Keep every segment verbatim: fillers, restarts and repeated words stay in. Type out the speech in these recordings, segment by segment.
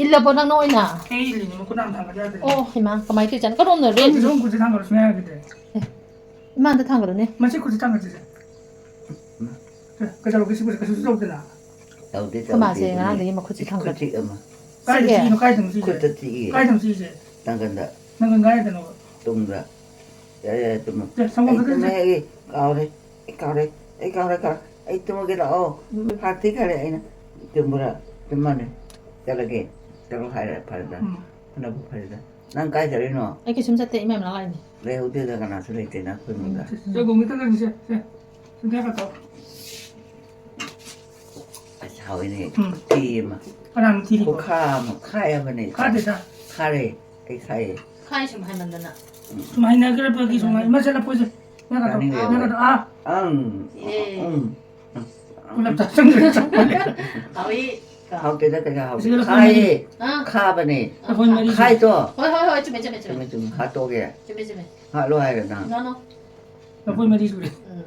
ꯏꯜꯂꯕꯣ ꯅꯪꯅ ꯑꯣꯏꯅ? ꯑꯩ ꯏꯜꯂꯤꯅꯦ, ꯃꯈꯨꯠ ꯅꯥꯝꯃ ꯊꯥꯡꯒꯠ ꯌꯥꯗ꯭ꯔꯦ꯫ ꯑꯣ, ꯍꯩꯃꯥ, ꯀꯃꯥꯏꯅ ꯇꯧꯔꯤꯖꯥꯠꯅꯣ? ꯀꯔꯣꯝꯅꯣ ꯔꯦꯠ? ꯅꯪꯒꯤꯁꯨ ꯑꯃꯨꯛ ꯈꯨꯠꯁꯦ ꯊꯥꯡꯒꯠꯂꯣ, ꯁꯨꯡꯌꯥ ꯌꯥꯈꯤꯗ꯭ꯔꯦ꯫ ꯏꯃꯥꯟꯗ ꯊꯥꯡꯒꯠꯂꯨꯅꯦ꯫ ꯃꯁꯤ ꯈꯨꯠꯁꯦ ꯊꯥꯡꯒꯠꯁꯤꯁꯦ꯫ ꯀꯩꯗꯧꯔꯒꯦ ꯁꯤꯕꯨ? ꯀꯩꯁꯨ ꯇꯧꯗꯦꯅ꯫ ꯇꯧꯗꯦ, ꯑꯩꯈꯣꯏ ꯃꯥꯁꯦ ꯇꯧꯗꯦ, ꯉꯔꯥꯡꯗꯒꯤ ꯃꯈꯨꯠꯁꯦ ꯈꯨꯠ ꯊꯥꯡꯒꯠꯂꯦ꯫ ꯆꯤꯛ ꯑꯃ꯫ ꯀꯥꯏꯗ ꯁꯤꯒꯦ? ꯆꯤꯛꯏꯅꯣ? ꯀꯥꯏꯗꯅꯣ ꯁꯤꯁꯦ? ꯈꯨꯠꯇ ꯆꯤꯛꯏ꯫ ꯀꯥꯏꯗꯅꯣ ꯁꯤꯁꯦ? ꯅꯪꯒꯟꯗ꯫ ꯅꯪꯒꯟ ꯀꯥꯏꯗꯅꯣ? ꯇꯨꯡꯗ꯫ ꯌꯥꯔꯦ, ꯌꯥꯔꯦ, ꯇꯨꯝꯃꯣ꯫ ꯁꯦ, ꯁꯪꯒꯣꯝ ꯑꯩ ꯊꯛꯀꯦ, ꯇꯨꯝꯃꯦ, ꯁꯦ꯫ ꯑꯩ ꯀꯥꯎꯔꯦ꯫ ꯑꯩ ꯀꯥꯎꯔꯦ, ꯀꯥꯎꯔꯦ, ꯀꯥꯎꯔꯦ꯫ ꯑꯩ ꯇꯨꯝꯃꯒꯦ ꯂꯥꯛꯑꯣ꯫ ꯎꯝ꯫ ꯍꯥꯟꯊꯤ ꯈꯔꯦ ꯑꯩꯅ꯫ ꯇꯨꯝꯕ꯭ꯔꯥ? ꯇꯨꯝꯃꯅꯤ꯫ ꯆꯠꯂꯒꯦ꯫ ꯆꯠꯂꯣ ꯍꯥꯏꯔꯦ, ꯐꯔꯦꯗ꯫ ꯎꯝ꯫ ꯐꯅꯕꯨ ꯐꯔꯦꯗ꯫ ꯅꯪ ꯀꯥꯏ ꯆꯠꯂꯤꯅꯣ? ꯑꯩ ꯀꯩꯁꯨꯝ ꯆꯠꯇꯦ, ꯏꯃꯥ ꯃꯅꯥꯛ ꯂꯥꯛꯏꯅꯦ꯫ ꯂꯩꯍꯧꯗꯦꯗ, ꯀꯅꯥꯁꯨ ꯂꯩꯇꯦꯅ ꯑꯩꯈꯣꯏ ꯏꯃꯨꯡꯗ꯫ ꯎꯝ, ꯁꯦ, ꯁꯦ, ꯁꯪꯒꯣꯝ ꯈꯤꯇ ꯊꯛꯁꯤ, ꯁꯦ, ꯁꯦ꯫ ꯁꯤꯡꯖꯥ ꯈꯛꯇ꯫ ꯑꯁ, ꯍꯥꯎꯋꯤꯅꯦ꯫ ꯎꯝ꯫ ꯊꯤ ꯑꯃ꯫ ꯀꯅꯥꯅ ꯊꯤꯔꯤꯕꯣ? ꯈꯨꯈꯥ ꯑꯃ ꯈꯥꯏ ꯍꯥꯏꯕꯅꯦ꯫ ꯈꯥꯗꯦꯗ꯫ ꯈꯥꯔꯦ꯫ ꯑꯩ ꯈꯥꯏꯌꯦ꯫ ꯈꯥꯏ ꯁꯨꯝ ꯍꯥꯏꯃꯟꯗꯅ꯫ ꯎꯝ꯫ ꯁꯨꯝ ꯍꯩꯅꯈ꯭ꯔꯕꯒꯤ ꯁꯨꯝ ꯍꯩꯃꯟꯗꯅ꯫ ꯏꯃꯥ ꯆꯠꯂ ꯄꯣꯠꯁꯦ꯫ ꯉꯥ ꯀꯥꯇꯣ, ꯇꯥꯅꯤꯡꯗꯦ꯫ ꯉꯥ ꯀꯥꯇꯣ, ꯑꯥ꯫ ꯑꯪ꯫ ꯑꯦ꯫ ꯎꯝ꯫ ꯄꯨꯂꯞ ꯆꯥꯁꯟꯈ꯭ꯔꯦ, ꯆꯞ ꯃꯥꯟꯅꯩ꯫ ꯍꯥꯎꯋꯤ꯫ ꯍꯥꯎꯇꯦꯗ, ꯀꯩꯀꯥ ꯍꯥꯎꯇꯦ꯫ ꯑꯁꯤꯗ ꯂꯐꯣꯏ ꯈꯥꯏꯌꯦ꯫ ꯃꯔꯤ꯫ ꯑꯥ꯫ ꯈꯥꯕꯅꯦ꯫ ꯑꯥ, ꯂꯐꯣꯏ ꯃꯔꯤ ꯁꯨꯔꯦ꯫ ꯈꯥꯏꯗꯣ꯫ ꯍꯣꯏ, ꯍꯣꯏ, ꯍꯣꯏ, ꯆꯨꯝꯃꯦ, ꯆꯨꯝꯃꯦ, ꯆꯨꯝꯃꯦ꯫ ꯆꯨꯝꯃꯦ, ꯆꯨꯝꯃꯦ꯫ ꯍꯥꯠꯇꯣꯛꯑꯒꯦ꯫ ꯆꯨꯝꯃꯦ, ꯆꯨꯝꯃꯦ꯫ ꯍꯥꯠꯂꯣ ꯍꯥꯏꯔꯣ ꯅꯪ? ꯅꯣ, ꯅꯣ꯫ ꯂꯐꯣꯏ ꯃꯔꯤ ꯁꯨꯔꯦ꯫ ꯎꯝ꯫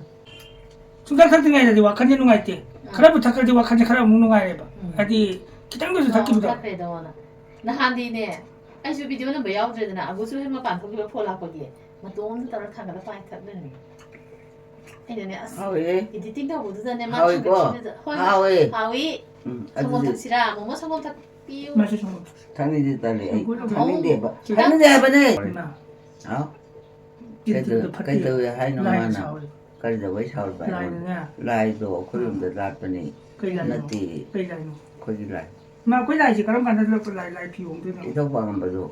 ꯁꯨꯡꯊꯛ ꯊꯛꯇ꯭ꯔꯤꯉꯩꯗꯗꯤ ꯋꯥꯈꯜꯁꯦ ꯅꯨꯡꯉꯥꯏꯇꯦ꯫ ꯑꯥ꯫ ꯈꯔꯕꯨ ꯊꯛꯈ꯭ꯔꯗꯤ ꯋꯥꯈꯜꯁꯦ ꯈꯔ ꯑꯃꯨꯛ ꯅꯨꯡꯉꯥꯏꯔꯦꯕ꯫ ꯎꯝ꯫ ꯍꯥꯏꯗꯤ ꯈꯤꯇꯪꯗꯁꯨ ꯑꯣ, ꯊꯛꯈꯤꯕꯗꯣ꯫ ꯊꯛꯈ꯭ꯔꯦꯗꯣꯅ꯫ ꯅꯍꯥꯟꯗꯤꯅꯦ, ꯑꯩꯁꯨ ꯚꯤꯗꯤꯑꯣ ꯅꯝꯕ ꯌꯥꯎꯗ꯭ꯔꯦꯗꯅ, ꯑꯒꯨꯁꯨ ꯍꯦꯛ ꯃꯄꯥꯟ ꯊꯣꯛꯈꯤꯕ ꯐꯣꯟ ꯂꯥꯛꯄꯒꯤ꯫ ꯃꯇꯣꯝꯗ ꯇꯧꯔ ꯊꯥꯡꯒꯠꯂ ꯄꯥꯏ ꯊꯛ ꯂꯩꯔꯝꯃꯦ꯫ ꯑꯩꯅꯅꯦ, ꯑꯁ, ꯍꯥꯎꯋꯦ꯫ Editing ꯇꯧꯕꯗꯨꯗꯅꯦ, ꯃꯥ ꯍꯥꯎꯋꯦꯀꯣ? ꯊꯥꯡꯒꯠꯈꯤꯕꯗ-, ꯍꯣꯏ, ꯍꯣꯏ, ꯍꯥꯎꯋꯦ꯫ ꯍꯥꯎꯋꯤ꯫ ꯎꯝ, ꯁꯪꯒꯣꯝ ꯑꯗꯨꯗꯤ ꯊꯛꯁꯤꯔꯥ? ꯃꯣꯃꯣ ꯁꯪꯒꯣꯝ ꯊꯛꯄꯤꯌꯨ꯫ ꯃꯥꯁꯨ ꯁꯪꯒꯣꯝ ꯊꯛꯁꯤ꯫ ꯊꯛꯅꯤꯡꯗꯦ, ꯇꯜꯂꯤ ꯑꯩ꯫ ꯁꯪꯒꯣꯝ ꯊꯛꯁꯤ꯫ ꯊꯛꯅꯤꯡꯗꯦꯕ꯫ ꯆꯨꯖꯥꯛ꯫ ꯊꯛꯅꯤꯡꯗꯦ ꯍꯥꯏꯕꯅꯦ꯫ ꯏꯃꯥ꯫ ꯍꯥꯎ? ꯇꯤꯟ ꯀꯩꯗꯧ-, ꯇꯤꯟꯗꯣ ꯐꯠꯇꯦ꯫ ꯀꯩꯗꯧꯋꯦ ꯍꯥꯏꯅꯣ ꯂꯥꯏꯅ ꯃꯥꯅ? ꯁꯥꯎꯔꯦ꯫ ꯀꯔꯤꯗꯧꯕꯩ ꯁꯥꯎꯔꯤꯕ ꯑꯩꯉꯣꯟꯗ? ꯂꯥꯏꯅꯅꯦ꯫ ꯂꯥꯏꯗꯣ ꯑꯩꯈꯣꯏꯔꯣꯝꯗ ꯂꯥꯠꯄꯅꯦ꯫ ꯀꯩ ꯂꯥꯏꯅꯣ? ꯅꯠꯇꯦ꯫ ꯀꯩ ꯂꯥꯏꯅꯣ? ꯑꯩꯈꯣꯏꯒꯤ ꯂꯥꯏ꯫ ꯏꯃꯥ, ꯑꯩꯈꯣꯏ ꯂꯥꯏꯁꯦ ꯀꯔꯝ ꯀꯥꯟꯗ ꯂꯥꯏ, ꯂꯥꯏ ꯐꯤ ꯍꯣꯡꯗꯣꯏꯅꯣ? ꯏꯙꯧ ꯄꯥꯉꯝꯕꯗꯣ꯫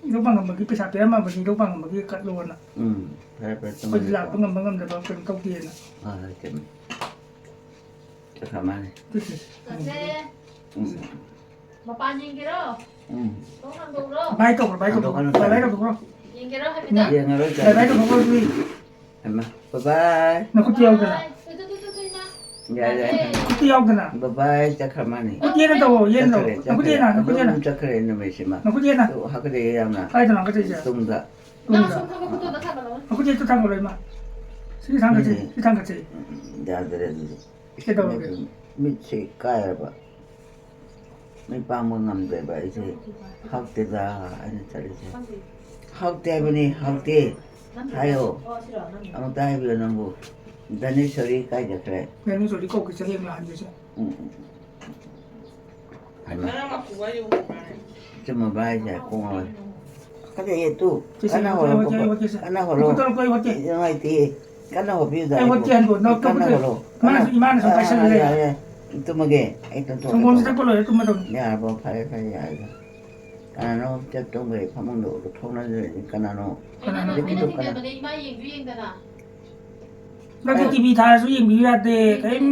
ꯏꯙꯧ ꯄꯥꯉꯝꯕꯒꯤ ꯄꯩꯁꯥ ꯄꯤꯔꯝꯃꯕꯅꯤ, ꯏꯙꯧ ꯄꯥꯉꯝꯕꯒꯤ ꯀꯠꯂꯣꯅ꯫ ꯎꯝ, ꯐꯔꯦ, ꯐꯔꯦ, ꯑꯩꯈꯣꯏꯗꯤ ꯇꯨꯝꯃꯒꯦꯀꯣ꯫ ꯂꯥꯛꯄ ꯉꯝꯕ ꯉꯝꯗꯕ ꯀꯩꯅꯣ ꯇꯧꯗꯦꯅ꯫ ꯍꯣꯏ, ꯍꯣꯏ, ꯆꯨꯝꯃꯤ꯫ ꯆꯠꯈ꯭ꯔ ꯃꯥꯜꯂꯦ꯫ ꯑꯗꯨꯗꯤ꯫ ꯆꯠꯈ꯭ꯔꯦ꯫ ꯎꯝ꯫ ꯃꯄꯥꯟ ꯌꯦꯡꯒꯦꯔꯣ? ꯎꯝ꯫ ꯊꯣꯡ ꯍꯥꯡꯗꯣꯛꯎꯔꯣ? ꯕꯥꯏ ꯇꯧꯈ꯭ꯔꯣ, ꯕꯥꯏ ꯇꯧꯈ꯭ꯔꯣ꯫ ꯍꯥꯡꯗꯣꯛꯀꯅꯨ, ꯕꯥꯏ, ꯕꯥꯏ ꯇꯧꯈ꯭ꯔꯣ꯫ ꯌꯦꯡꯒꯦꯔꯣ ꯍꯥꯏꯐꯦꯠꯇꯪ? ꯌꯦꯡꯉꯔꯣꯏ, ꯕꯥꯏ, ꯕꯥꯏ ꯇꯧꯈ꯭ꯔꯣ ꯑꯗꯨꯗꯤ꯫ ꯍꯩꯃꯥ, bye bye꯫ ꯅꯈꯨꯠꯇꯤ ꯌꯥꯎꯗꯅ꯫ Bye꯫ Two, two, two, two, two, ꯏꯃꯥ꯫ ꯌꯥꯔꯦ, ꯌꯥꯔꯦ꯫ ꯌꯥꯔꯦ꯫ ꯅꯈꯨꯠꯇꯤ ꯌꯥꯎꯗꯅ꯫ Bye bye, ꯆꯠꯈ꯭ꯔ ꯃꯥꯅꯤ꯫ ꯈꯨꯠ ꯌꯦꯟꯅ ꯇꯧꯋꯣ, ꯌꯦꯟꯅ ꯇꯧꯋꯣ꯫ ꯆꯠꯈ꯭ꯔꯦ, ꯅꯈꯨꯠ ꯆꯠꯈ꯭ꯔꯦ꯫ ꯌꯦꯟꯅ, ꯅꯈꯨꯠ ꯌꯦꯟꯅ꯫ ꯑꯗꯨꯝ ꯆꯠꯈ꯭ꯔꯦ ꯅꯨꯃꯤꯠꯁꯤꯃ꯫ ꯅꯈꯨꯠ ꯌꯦꯟꯅ꯫ ꯑꯗꯨ ꯍꯥꯀꯠꯆꯩꯌꯦ ꯌꯥꯝꯅ꯫ ꯀꯥꯏꯗꯅꯣ ꯍꯥꯀꯠꯆꯩꯁꯦ? ꯇꯨꯡꯗ꯫ ꯅꯪ ꯇꯨꯡꯗ꯫ ꯑꯁꯣꯝ ꯊꯥꯡꯒꯠ, ꯈꯨꯠꯇꯣ ꯑꯝꯇ ꯊꯥꯡꯒꯠꯂꯛꯑꯣ꯫ ꯅꯈꯨꯠ ꯌꯦꯠꯇꯣ ꯊꯥꯡꯒꯠꯂꯣ, ꯏꯃꯥ꯫ ꯁꯤꯒꯤ ꯊꯥꯡꯒꯠꯁꯦ, ꯎꯝ꯫ ꯁꯤ ꯊꯥꯡꯒꯠꯁꯦ꯫ ꯎꯝ, ꯌꯥꯗ꯭ꯔꯦ ꯑꯗꯨꯗꯤ꯫ ꯀꯩꯗꯧꯔꯒꯦ? ꯃꯤꯠꯁꯦ ꯀꯥꯏꯔꯕ꯫ ꯃꯤ ꯄꯥꯡꯕ ꯉꯝꯗ꯭ꯔꯦꯕ ꯑꯩꯁꯦ꯫ ꯍꯥꯎꯇꯦꯗ ꯑꯩꯅ ꯆꯠꯂꯤꯁꯦ꯫ ꯍꯥꯎꯇꯦ ꯍꯥꯏꯕꯅꯤ, ꯍꯥꯎꯇꯦ꯫ ꯍꯥꯏꯌꯣ꯫ ꯑꯃꯨꯛꯇ ꯍꯥꯏꯕꯤꯌꯣ ꯅꯪꯕꯨ꯫ ꯙꯅꯦꯁꯣꯔꯤ ꯀꯥꯏ ꯆꯠꯈ꯭ꯔꯦ? ꯙꯅꯦꯁꯣꯔꯤ ꯀꯧꯈꯤ ꯆꯍꯤ ꯑꯃ ꯍꯟꯗꯣꯏꯁꯦ꯫ ꯎꯝ, ꯎꯝ꯫ ꯍꯥꯏꯃ꯫ ꯆꯨꯝꯃꯕ ꯍꯥꯏꯁꯦ? ꯀꯣꯡ ꯉꯥꯎꯋꯦ꯫ ꯀꯗꯥꯏ ꯇꯨ? ꯁꯤ, ꯁꯤ, ꯀꯟꯅ ꯍꯣꯠꯀꯦ, ꯍꯣꯠꯂꯣ, ꯍꯣꯠꯀꯦ, ꯍꯣꯠꯀꯦ, ꯁꯤ꯫ ꯀꯟꯅ ꯍꯣꯠꯂꯣ꯫ ꯈꯨꯠꯇ ꯂꯧꯊꯣꯛꯑꯣ, ꯍꯣꯠꯀꯦ꯫ ꯅꯨꯡꯉꯥꯏꯇꯦ꯫ ꯀꯟꯅ ꯍꯣꯠꯄꯤꯌꯨꯗ ꯑꯩ ꯍꯣꯠꯀꯦ ꯑꯩꯕꯨ꯫ ꯍꯥꯏꯕꯣ, ꯅꯪ ꯀꯟꯅ ꯀꯞꯄꯨꯗ꯫ ꯍꯣꯠꯂꯣ꯫ ꯏꯃꯥꯅꯁꯨ, ꯏꯃꯥꯅꯁꯨ ꯑꯥ, ꯄꯥꯏꯁꯜꯂꯦ꯫ ꯌꯥꯔꯦ, ꯌꯥꯔꯦ꯫ ꯇꯨꯝꯃꯒꯦ꯫ ꯑꯩ ꯇꯨꯝꯊꯣꯛꯀꯦ, ꯁꯪꯒꯣꯝꯁꯤ ꯇꯨꯝꯊꯣꯛꯀꯦ꯫ ꯊꯛꯄ ꯂꯣꯏꯔ ꯇꯨꯝꯃꯗꯧꯅꯤ꯫ ꯌꯥꯔꯕꯣ? ꯐꯔꯦ, ꯐꯔꯦ, ꯌꯥꯔꯦ꯫ ꯀꯅꯥꯅꯣ ꯆꯠ ꯇꯨꯝꯈ꯭ꯔꯦ? ꯐꯃꯨꯡꯗ ꯊꯣꯛꯅꯗ꯭ꯔꯗꯤ ꯀꯅꯥꯅꯣ? ꯀꯅꯥꯅꯣ? ꯑꯩꯅ, ꯍꯧꯖꯤꯛꯀꯤꯗꯣ ꯑꯩꯅ ꯀꯅꯥ? ꯊꯤꯡꯖꯤꯟꯕꯅꯦ, ꯏꯃꯥ ꯌꯦꯡꯁꯨ ꯌꯦꯡꯗꯅ꯫ ꯅꯪꯗꯤ ꯑꯩ ꯇꯤ ꯚꯤ ꯊꯥꯔꯁꯨ ꯌꯦꯡꯕꯤꯌꯨ ꯌꯥꯗꯦ꯫ ꯀꯔꯤꯝ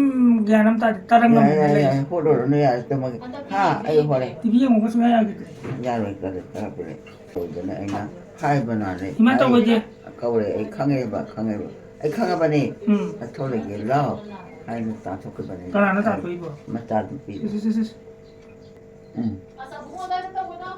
ꯒ꯭ꯌꯥꯟ ꯑꯃ ꯇꯥꯗꯦ꯫ ꯇꯔꯪ ꯌꯥꯔꯦ, ꯑꯃ ꯌꯥꯔꯦ, ꯂꯩ꯫ ꯌꯥꯔꯦ꯫ ꯍꯣꯠꯂꯨꯔꯅꯨ, ꯌꯥꯔꯦ, ꯇꯨꯝꯃꯒꯦ꯫ ꯍꯟꯗꯛꯇꯤ ꯍꯥ, ꯌꯦꯡꯁꯨ ꯑꯩ ꯌꯦꯡꯗ꯭ꯔꯦ꯫ ꯍꯣꯔꯦ꯫ ꯇꯤ ꯚꯤ ꯌꯦꯡꯉꯨꯕ ꯁꯨꯡꯌꯥ ꯌꯥꯈꯤꯗ꯭ꯔꯦ꯫ ꯌꯥꯔꯣꯏ, ꯀꯔꯤ ꯀꯥꯟꯅꯕ ꯂꯩ? ꯇꯧꯗꯅ ꯑꯩꯅ ꯍꯥꯏꯕꯅꯅꯦ꯫ ꯏꯃꯥ ꯇꯧꯕꯩꯗꯤ? ꯑꯩ ꯀꯧꯔꯦ, ꯑꯩ ꯈꯪꯉꯦꯕ, ꯈꯪꯉꯦꯕ꯫ ꯑꯩ ꯈꯪꯉꯕꯅꯤ꯫ ꯎꯝ꯫ ꯊꯣꯛꯂꯛꯑꯒꯦ, ꯂꯥꯎ ꯍꯥꯏꯅ ꯇꯥꯟꯊꯣꯛꯈꯤꯕꯅꯤ꯫ ꯀꯅꯥꯅ ꯇꯥꯟꯊꯣꯛꯏꯕ? ꯃꯆꯥꯅꯨꯄꯤ꯫ ꯁꯤ, ꯁꯤ, ꯁꯤ, ꯁꯤ꯫ ꯎꯝ꯫ ꯑꯁ, ꯑꯕꯨꯡꯉꯣ ꯑꯗꯥꯏꯗ ꯇꯧꯒꯅꯣ꯫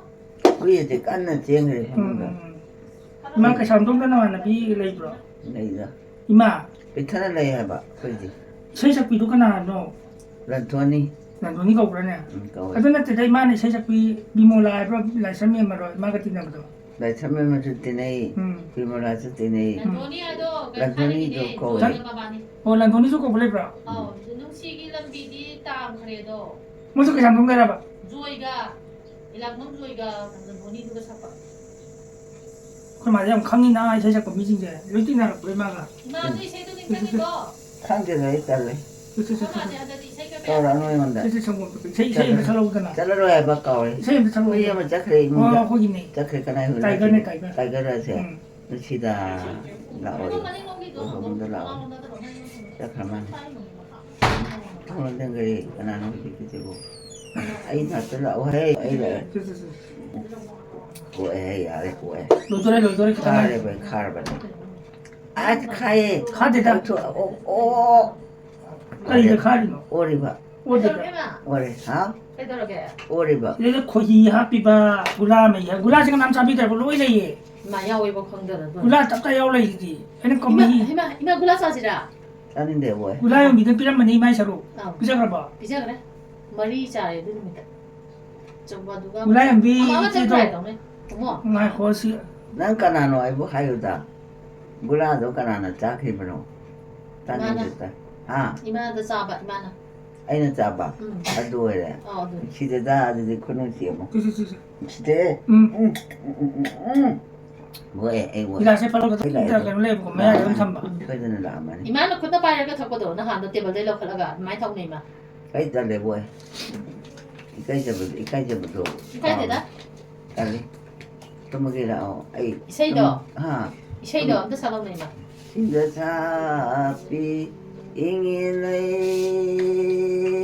ꯍꯨꯏꯁꯦ ꯀꯟꯅ ꯆꯦꯟꯈ꯭ꯔꯦ ꯎꯝ, ꯐꯃꯨꯡꯗ꯫ ꯎꯝ, ꯎꯝ꯫ ꯏꯃꯥ ꯀꯩꯁꯥꯝꯊꯣꯡꯗ ꯅꯃꯥꯟꯅꯕꯤ ꯂꯩꯕ꯭ꯔꯣ? ꯂꯩꯗ꯫ ꯏꯃꯥ? ꯄꯤꯛꯊꯅ ꯂꯩ ꯍꯥꯏꯕ ꯑꯩꯈꯣꯏꯗꯤ꯫ ꯏꯁꯩ ꯁꯛꯄꯤꯗꯨ ꯀꯅꯥꯅꯣ? ꯔꯟꯊꯣꯅꯤ꯫ ꯔꯟꯊꯣꯅꯤ ꯀꯧꯕ꯭ꯔꯥꯅꯦ? ꯎꯝ, ꯀꯧꯋꯦ꯫ ꯑꯗꯨ ꯅꯠꯇꯦꯗ, ꯏꯃꯥꯅ ꯏꯁꯩ ꯁꯛꯄꯤ ꯕꯤꯃꯣꯂꯥ ꯍꯥꯏꯕ꯭ꯔꯣ, ꯂꯥꯏꯁ꯭ꯔꯝ ꯃꯦꯝꯕꯔꯣ, ꯏꯃꯥꯒ ꯇꯤꯟꯅꯕꯗꯣ? ꯂꯥꯏꯁ꯭ꯔꯝ ꯃꯦꯝꯕꯔꯁꯨ ꯇꯤꯟꯅꯩ, ꯎꯝ꯫ ꯕꯤꯃꯣꯂꯥꯁꯨ ꯇꯤꯟꯅꯩ꯫ ꯔꯟꯊꯣꯅꯤ ꯍꯥꯏꯗꯣ ꯔꯟꯊꯣꯅꯤꯁꯨ ꯀꯩꯅꯣ ꯀꯧꯋꯦ꯫ ꯃꯕꯥꯅꯤ꯫ ꯑꯣ, ꯔꯟꯊꯣꯅꯤꯁꯨ ꯀꯧꯕ ꯂꯩꯕ꯭ꯔꯣ? ꯑꯧ, ꯅꯨꯡꯁꯤꯒꯤ ꯂꯝꯕꯤꯗꯤ ꯇꯥꯈ꯭ꯔꯦꯗꯣ꯫ ꯃꯣꯏꯁꯨ ꯀꯩꯁꯥꯝꯊꯣꯡꯗꯩꯔꯕ? ꯖꯣꯏꯒ, ꯏꯂꯥꯛꯃꯝ ꯖꯣꯏꯒ ꯔꯟꯊꯣꯅꯤꯗꯨꯒ ꯁꯛꯄ꯫ ꯑꯩꯈꯣꯏ ꯃꯥꯁꯦ ꯌꯥꯝ ꯈꯪꯉꯤꯅ, ꯏꯁꯩ ꯁꯛꯄ ꯃꯤꯁꯤꯡꯁꯦ ꯂꯣꯏ ꯇꯤꯟꯅꯔꯛꯄ ꯏꯃꯥꯒ꯫ ꯏꯃꯥ, ꯑꯗꯨ ꯏꯁꯩꯗꯣ ꯅꯤꯡꯁꯤꯡꯉꯤꯀꯣ? ꯈꯪꯗꯦꯗ, ꯑꯩ ꯇꯜꯂꯦ꯫ ꯁꯦ, ꯁꯦ, ꯁꯦ, ꯁꯦ꯫ ꯀꯧꯔꯛꯑꯅꯨ ꯑꯩꯉꯣꯟꯗ꯫ ꯁꯦ, ꯁꯦ, ꯁꯪꯒꯣꯝ ꯊꯣꯛꯄꯤ꯫ ꯏꯁꯩ, ꯏꯁꯩ ꯑꯝꯇ ꯁꯛꯂꯛꯎꯗꯅ꯫ ꯆꯠꯂꯔꯣꯏ ꯍꯥꯏꯕ ꯀꯥꯎꯔꯦ꯫ ꯏꯁꯩ ꯑꯝꯇ ꯁꯛꯂꯛꯎ꯫ ꯍꯨꯏ ꯑꯃ ꯆꯠꯈ꯭ꯔꯦ ꯏꯃꯨꯡꯗ꯫ ꯑꯣ, ꯑꯩꯈꯣꯏꯒꯤꯅꯦ꯫ ꯆꯠꯈ꯭ꯔꯦ, ꯀꯅꯥꯏ ꯍꯨꯏꯅꯣ? ꯇꯥꯏꯒꯔꯅꯦ, ꯇꯥꯏꯒꯔ꯫ ꯇꯥꯏꯒꯔ ꯍꯥꯏꯁꯦ? ꯎꯝ꯫ ꯅꯨꯡꯁꯤꯗ ꯂꯥꯛꯑꯣ꯫ ꯑꯩꯈꯣꯏ ꯐꯃꯨꯡꯗ ꯂꯥꯛꯑꯣ꯫ ꯆꯠꯈ꯭ꯔ ꯃꯥꯜꯂꯦ꯫ ꯊꯣꯡ ꯂꯣꯟꯁꯤꯟꯈ꯭ꯔꯦ꯫ ꯀꯅꯥꯅꯣ ꯍꯧꯖꯤꯛꯀꯤꯁꯤꯕꯨ? ꯑꯩ ꯅꯥꯛꯇ ꯂꯥꯛꯑꯣ ꯍꯦ꯫ ꯑꯩ ꯂꯥꯛꯑꯦ꯫ ꯁꯦ, ꯁꯦ, ꯁꯦ꯫ ꯀꯣꯛꯑꯦ ꯍꯦ, ꯌꯥꯔꯦ, ꯀꯣꯛꯑꯦ꯫ ꯂꯣꯏꯗꯣꯔꯦ, ꯂꯣꯏꯗꯣꯔꯦ, ꯈꯤꯇꯪ ꯉꯥꯏꯔꯦ꯫ ꯈꯥꯔꯦꯕ, ꯈꯥꯔꯕꯅꯦ꯫ ꯑꯁ, ꯈꯥꯏꯌꯦ꯫ ꯈꯥꯗꯦꯗ꯫ ꯂꯧꯊꯣꯛ-, ꯑꯣ, ꯑꯣ꯫ ꯀꯔꯤꯗ ꯈꯥꯔꯤꯅꯣ? ꯑꯣꯔꯤꯕ꯫ ꯑꯣꯗꯦꯗ꯫ ꯀꯩꯗꯧꯔꯒꯦ, ꯏꯃꯥ? ꯑꯣꯔꯦ, ꯍꯥ? ꯀꯩꯗꯧꯔꯒꯦ? ꯑꯣꯔꯤꯕ꯫ ꯁꯤꯗꯩꯗ ꯈꯣꯏꯍꯤ ꯍꯥꯞꯄꯤꯕ, ꯒꯨꯂꯥ ꯃꯍꯤ ꯍꯥꯞ-, ꯒꯨꯂꯥꯁꯦ ꯀꯅꯥꯝ ꯆꯥꯕꯤꯗ꯭ꯔꯕ? ꯂꯣꯏ ꯂꯩꯌꯦ꯫ ꯏꯃꯥ, ꯌꯥꯎꯋꯦꯕꯣ, ꯈꯪꯗꯗꯅ꯫ ꯒꯨꯂꯥ ꯇꯞꯇꯥꯏ ꯌꯥꯎ ꯂꯩꯁꯤꯗꯤ꯫ ꯑꯩꯅ ꯏꯃꯥ, ꯀꯝꯃꯤ-, ꯏꯃꯥ, ꯏꯃꯥ, ꯒꯨꯂꯥ ꯆꯥꯁꯤꯔꯥ? ꯆꯥꯅꯤꯡꯗꯦ, ꯑꯣꯏ꯫ ꯒꯨꯂꯥ ꯌꯣꯟꯕꯤꯗ ꯄꯤꯔꯝꯕꯅꯤ ꯏꯃꯥꯏ ꯁꯔꯨꯛ꯫ ꯑꯥꯎ꯫ ꯄꯤꯖꯈ꯭ꯔꯕꯣ? ꯄꯤꯖꯈ꯭ꯔꯦ꯫ ꯃꯔꯤ ꯆꯥꯔꯦ ꯑꯗꯨ ꯅꯨꯃꯤꯠꯇ꯫ ꯆꯨꯝꯕꯗꯨꯒ ꯒꯨꯂꯥꯏ ꯑꯝꯕꯤ ꯑꯃ ꯑꯃꯇ ꯏꯆꯦꯗꯣ꯫ Try ꯇꯧꯅꯦ꯫ ꯀꯨꯝꯃꯣ꯫ ꯉꯥꯏꯈꯣ ꯁꯤ꯫ ꯅꯪ ꯀꯅꯥꯅꯣ ꯑꯩꯕꯨ ꯍꯥꯏꯌꯨꯗ? ꯒꯨꯂꯥꯗꯣ ꯀꯅꯥꯅ ꯆꯥꯈꯤꯕꯅꯣ? ꯏꯃꯥꯅ꯫ ꯇꯥꯅꯤꯡꯗꯦꯗ꯫ ꯍꯥ? ꯏꯃꯥꯗ ꯆꯥꯕ ꯏꯃꯥꯅ꯫ ꯑꯩꯅ ꯆꯥꯕ? ꯎꯝ꯫ ꯑꯗꯨ ꯑꯣꯏꯔꯦ꯫ ꯑꯣ ꯑꯗꯨꯅꯤ꯫ ꯁꯤꯗꯗ ꯑꯗꯨꯗꯤ ꯈꯨꯅꯨꯡꯁꯤ ꯑꯃ꯫ ꯁꯤ, ꯁꯤ, ꯁꯤ, ꯁꯤ꯫ ꯁꯤꯗꯦ꯫ ꯎꯝ꯫ ꯎꯝ, ꯎꯝ, ꯎꯝ, ꯎꯝ, ꯎꯝ꯫ ꯕꯣꯏ, ꯑꯩ ꯕꯣꯏ꯫ ꯒꯤꯂꯥꯁꯁꯦ ꯄꯠꯂꯒ ꯑꯩ ꯂꯥꯛꯑꯦ꯫ ꯀꯩꯅꯣ ꯂꯩꯕꯀꯣ, ꯃꯌꯥꯗ ꯑꯗꯨꯝ ꯊꯝꯕ꯫ ꯁꯣꯏꯗꯅ ꯂꯥꯛꯑꯝꯃꯅꯤ꯫ ꯏꯃꯥꯅ ꯈꯨꯠꯅ ꯄꯥꯏꯔꯒ ꯊꯛꯄꯗꯣ ꯅꯍꯥꯟꯗꯣ ꯇꯦꯕꯜꯗꯩ ꯂꯧꯈꯠꯂꯒ ꯑꯗꯨꯃꯥꯏꯅ ꯊꯛꯅꯩ ꯏꯃꯥ꯫ ꯑꯩ ꯇꯜꯂꯦ ꯕꯣꯏ꯫ ꯏꯀꯥꯏꯖꯕꯗꯣ, ꯏꯀꯥꯏꯖꯕꯗꯣ꯫ ꯏꯀꯥꯏꯗꯦꯗ꯫ ꯇꯜꯂꯤ꯫ ꯇꯨꯝꯃꯒꯦ ꯂꯥꯛꯑꯣ꯫ ꯑꯩ ꯏꯁꯩꯗꯣ? ꯇꯨꯝ-, ꯍꯥ? ꯏꯁꯩꯗꯣ ꯑꯝꯇ ꯁꯛꯂꯛꯅꯦ ꯏꯃꯥ꯫ ꯁꯤꯡꯗ ꯁꯥꯄꯤ ꯏꯪꯉꯤ ꯂꯩ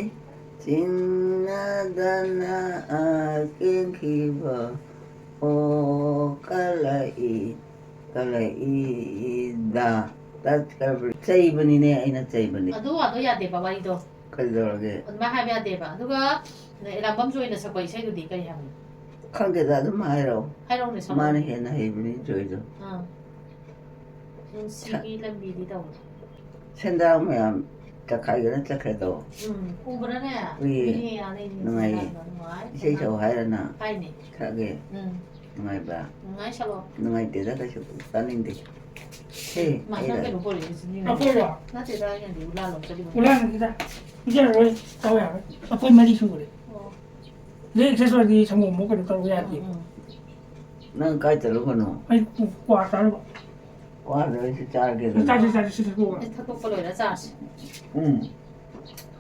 ꯆꯤꯡꯅꯗꯅ ꯀꯦꯟꯈꯤꯕ ꯑꯣ ꯀꯂꯛꯏ ꯀꯂꯛꯏꯗ ꯇꯠꯈ꯭ꯔꯕ ꯆꯩꯕꯅꯤꯅꯦ ꯑꯩꯅ ꯆꯩꯕꯅꯤ꯫ ꯑꯗꯨ ꯋꯥꯗꯣ ꯌꯥꯗꯦꯕ ꯋꯥꯔꯤꯗꯣ꯫ ꯀꯩꯗꯧꯔꯒꯦ? ꯑꯗꯨꯃꯥꯏꯅ ꯍꯥꯏꯕ ꯌꯥꯗꯦꯕ꯫ ꯑꯗꯨꯒ ꯑꯦꯂꯥꯝꯕꯝ ꯖꯣꯏꯅ ꯁꯛꯄ ꯏꯁꯩꯗꯨꯗꯤ ꯀꯔꯤ ꯍꯥꯏꯕꯅꯣ? ꯈꯪꯗꯦꯗ ꯑꯗꯨꯝ ꯍꯥꯏꯔꯛꯑꯣ꯫ ꯍꯥꯏꯔꯛꯎꯅꯦ ꯁꯛꯂꯛꯑꯣ꯫ ꯃꯥꯅ ꯍꯦꯟꯅ ꯍꯩꯕꯅꯤ ꯖꯣꯏꯗꯣ꯫ ꯑꯥ꯫ ꯄꯨꯟꯁꯤꯒꯤ ꯂꯝꯕꯤꯗꯤ ꯇꯧꯕ꯫ ꯁꯦꯟꯗꯥꯡ ꯃꯌꯥꯝ ꯇꯛꯈꯥꯏꯗꯅ ꯆꯠꯈ꯭ꯔꯦꯗꯣ꯫ ꯎꯝ꯫ ꯎꯕ꯭ꯔꯥꯅꯦ? ꯎꯏꯌꯦ꯫ ꯃꯤꯅꯦ ꯌꯥꯅꯤ, ꯅꯨꯡꯉꯥꯏꯌꯦ꯫ ꯅꯨꯡꯉꯥꯏ꯫ ꯏꯁꯩ ꯁꯛꯑꯣ ꯍꯥꯏꯔꯅ ꯍꯥꯏꯅꯦ꯫ ꯁꯛꯑꯒꯦ꯫ ꯎꯝ꯫ ꯅꯨꯡꯉꯥꯏꯕ꯭ꯔꯥ? ꯅꯨꯡꯉꯥꯏ ꯁꯛꯂꯣ꯫ ꯅꯨꯡꯉꯥꯏꯇꯦꯗ ꯀꯩꯁꯨ ꯇꯥꯅꯤꯡꯗꯦ꯫ ꯍꯦ, ꯃꯥ ꯅꯪ ꯑꯩꯔ? ꯀꯩꯅꯣ ꯄꯣꯔꯛꯏꯁꯤꯅꯤ꯫ ꯑꯩꯈꯣꯏꯔꯣ? ꯅꯠꯇꯦꯗ ꯑꯩꯅꯗꯤ ꯎꯂꯥ ꯂꯧ ꯆꯠꯂꯤꯕ꯫ ꯎꯂꯥꯅꯤꯗ꯫ ꯏꯆꯦꯔꯣꯏ ꯇꯧ ꯌꯥꯔꯣꯏ꯫ ꯑꯩꯈꯣꯏ ꯃꯔꯤ ꯁꯨꯔꯦ꯫ ꯑꯣ꯫ ꯂꯦꯛ ꯁꯦꯁ ꯑꯣꯏꯔꯗꯤ ꯁꯪꯒꯣꯝ ꯑꯃꯨꯛ ꯀꯩꯅꯣ ꯇꯧꯕ ꯌꯥꯗꯦ꯫ ꯎꯝ, ꯎꯝ꯫ ꯅꯪ ꯀꯥꯏ ꯆꯠꯂꯨꯕꯅꯣ? ꯑꯩ ꯀ꯭ꯋꯥ ꯆꯥꯔꯨꯕ꯫ ꯀ꯭ꯋꯥꯗꯣ ꯑꯩꯁꯨ ꯆꯥꯔꯒꯦꯗꯅ꯫ ꯆꯥꯁꯤ ꯆꯥꯁꯤ ꯁꯤꯗ ꯀꯣꯛꯑꯒ꯫ ꯑꯩ ꯊꯛꯇꯣꯛꯄ ꯂꯣꯏꯔ ꯆꯥꯔꯁꯤ꯫ ꯎꯝ꯫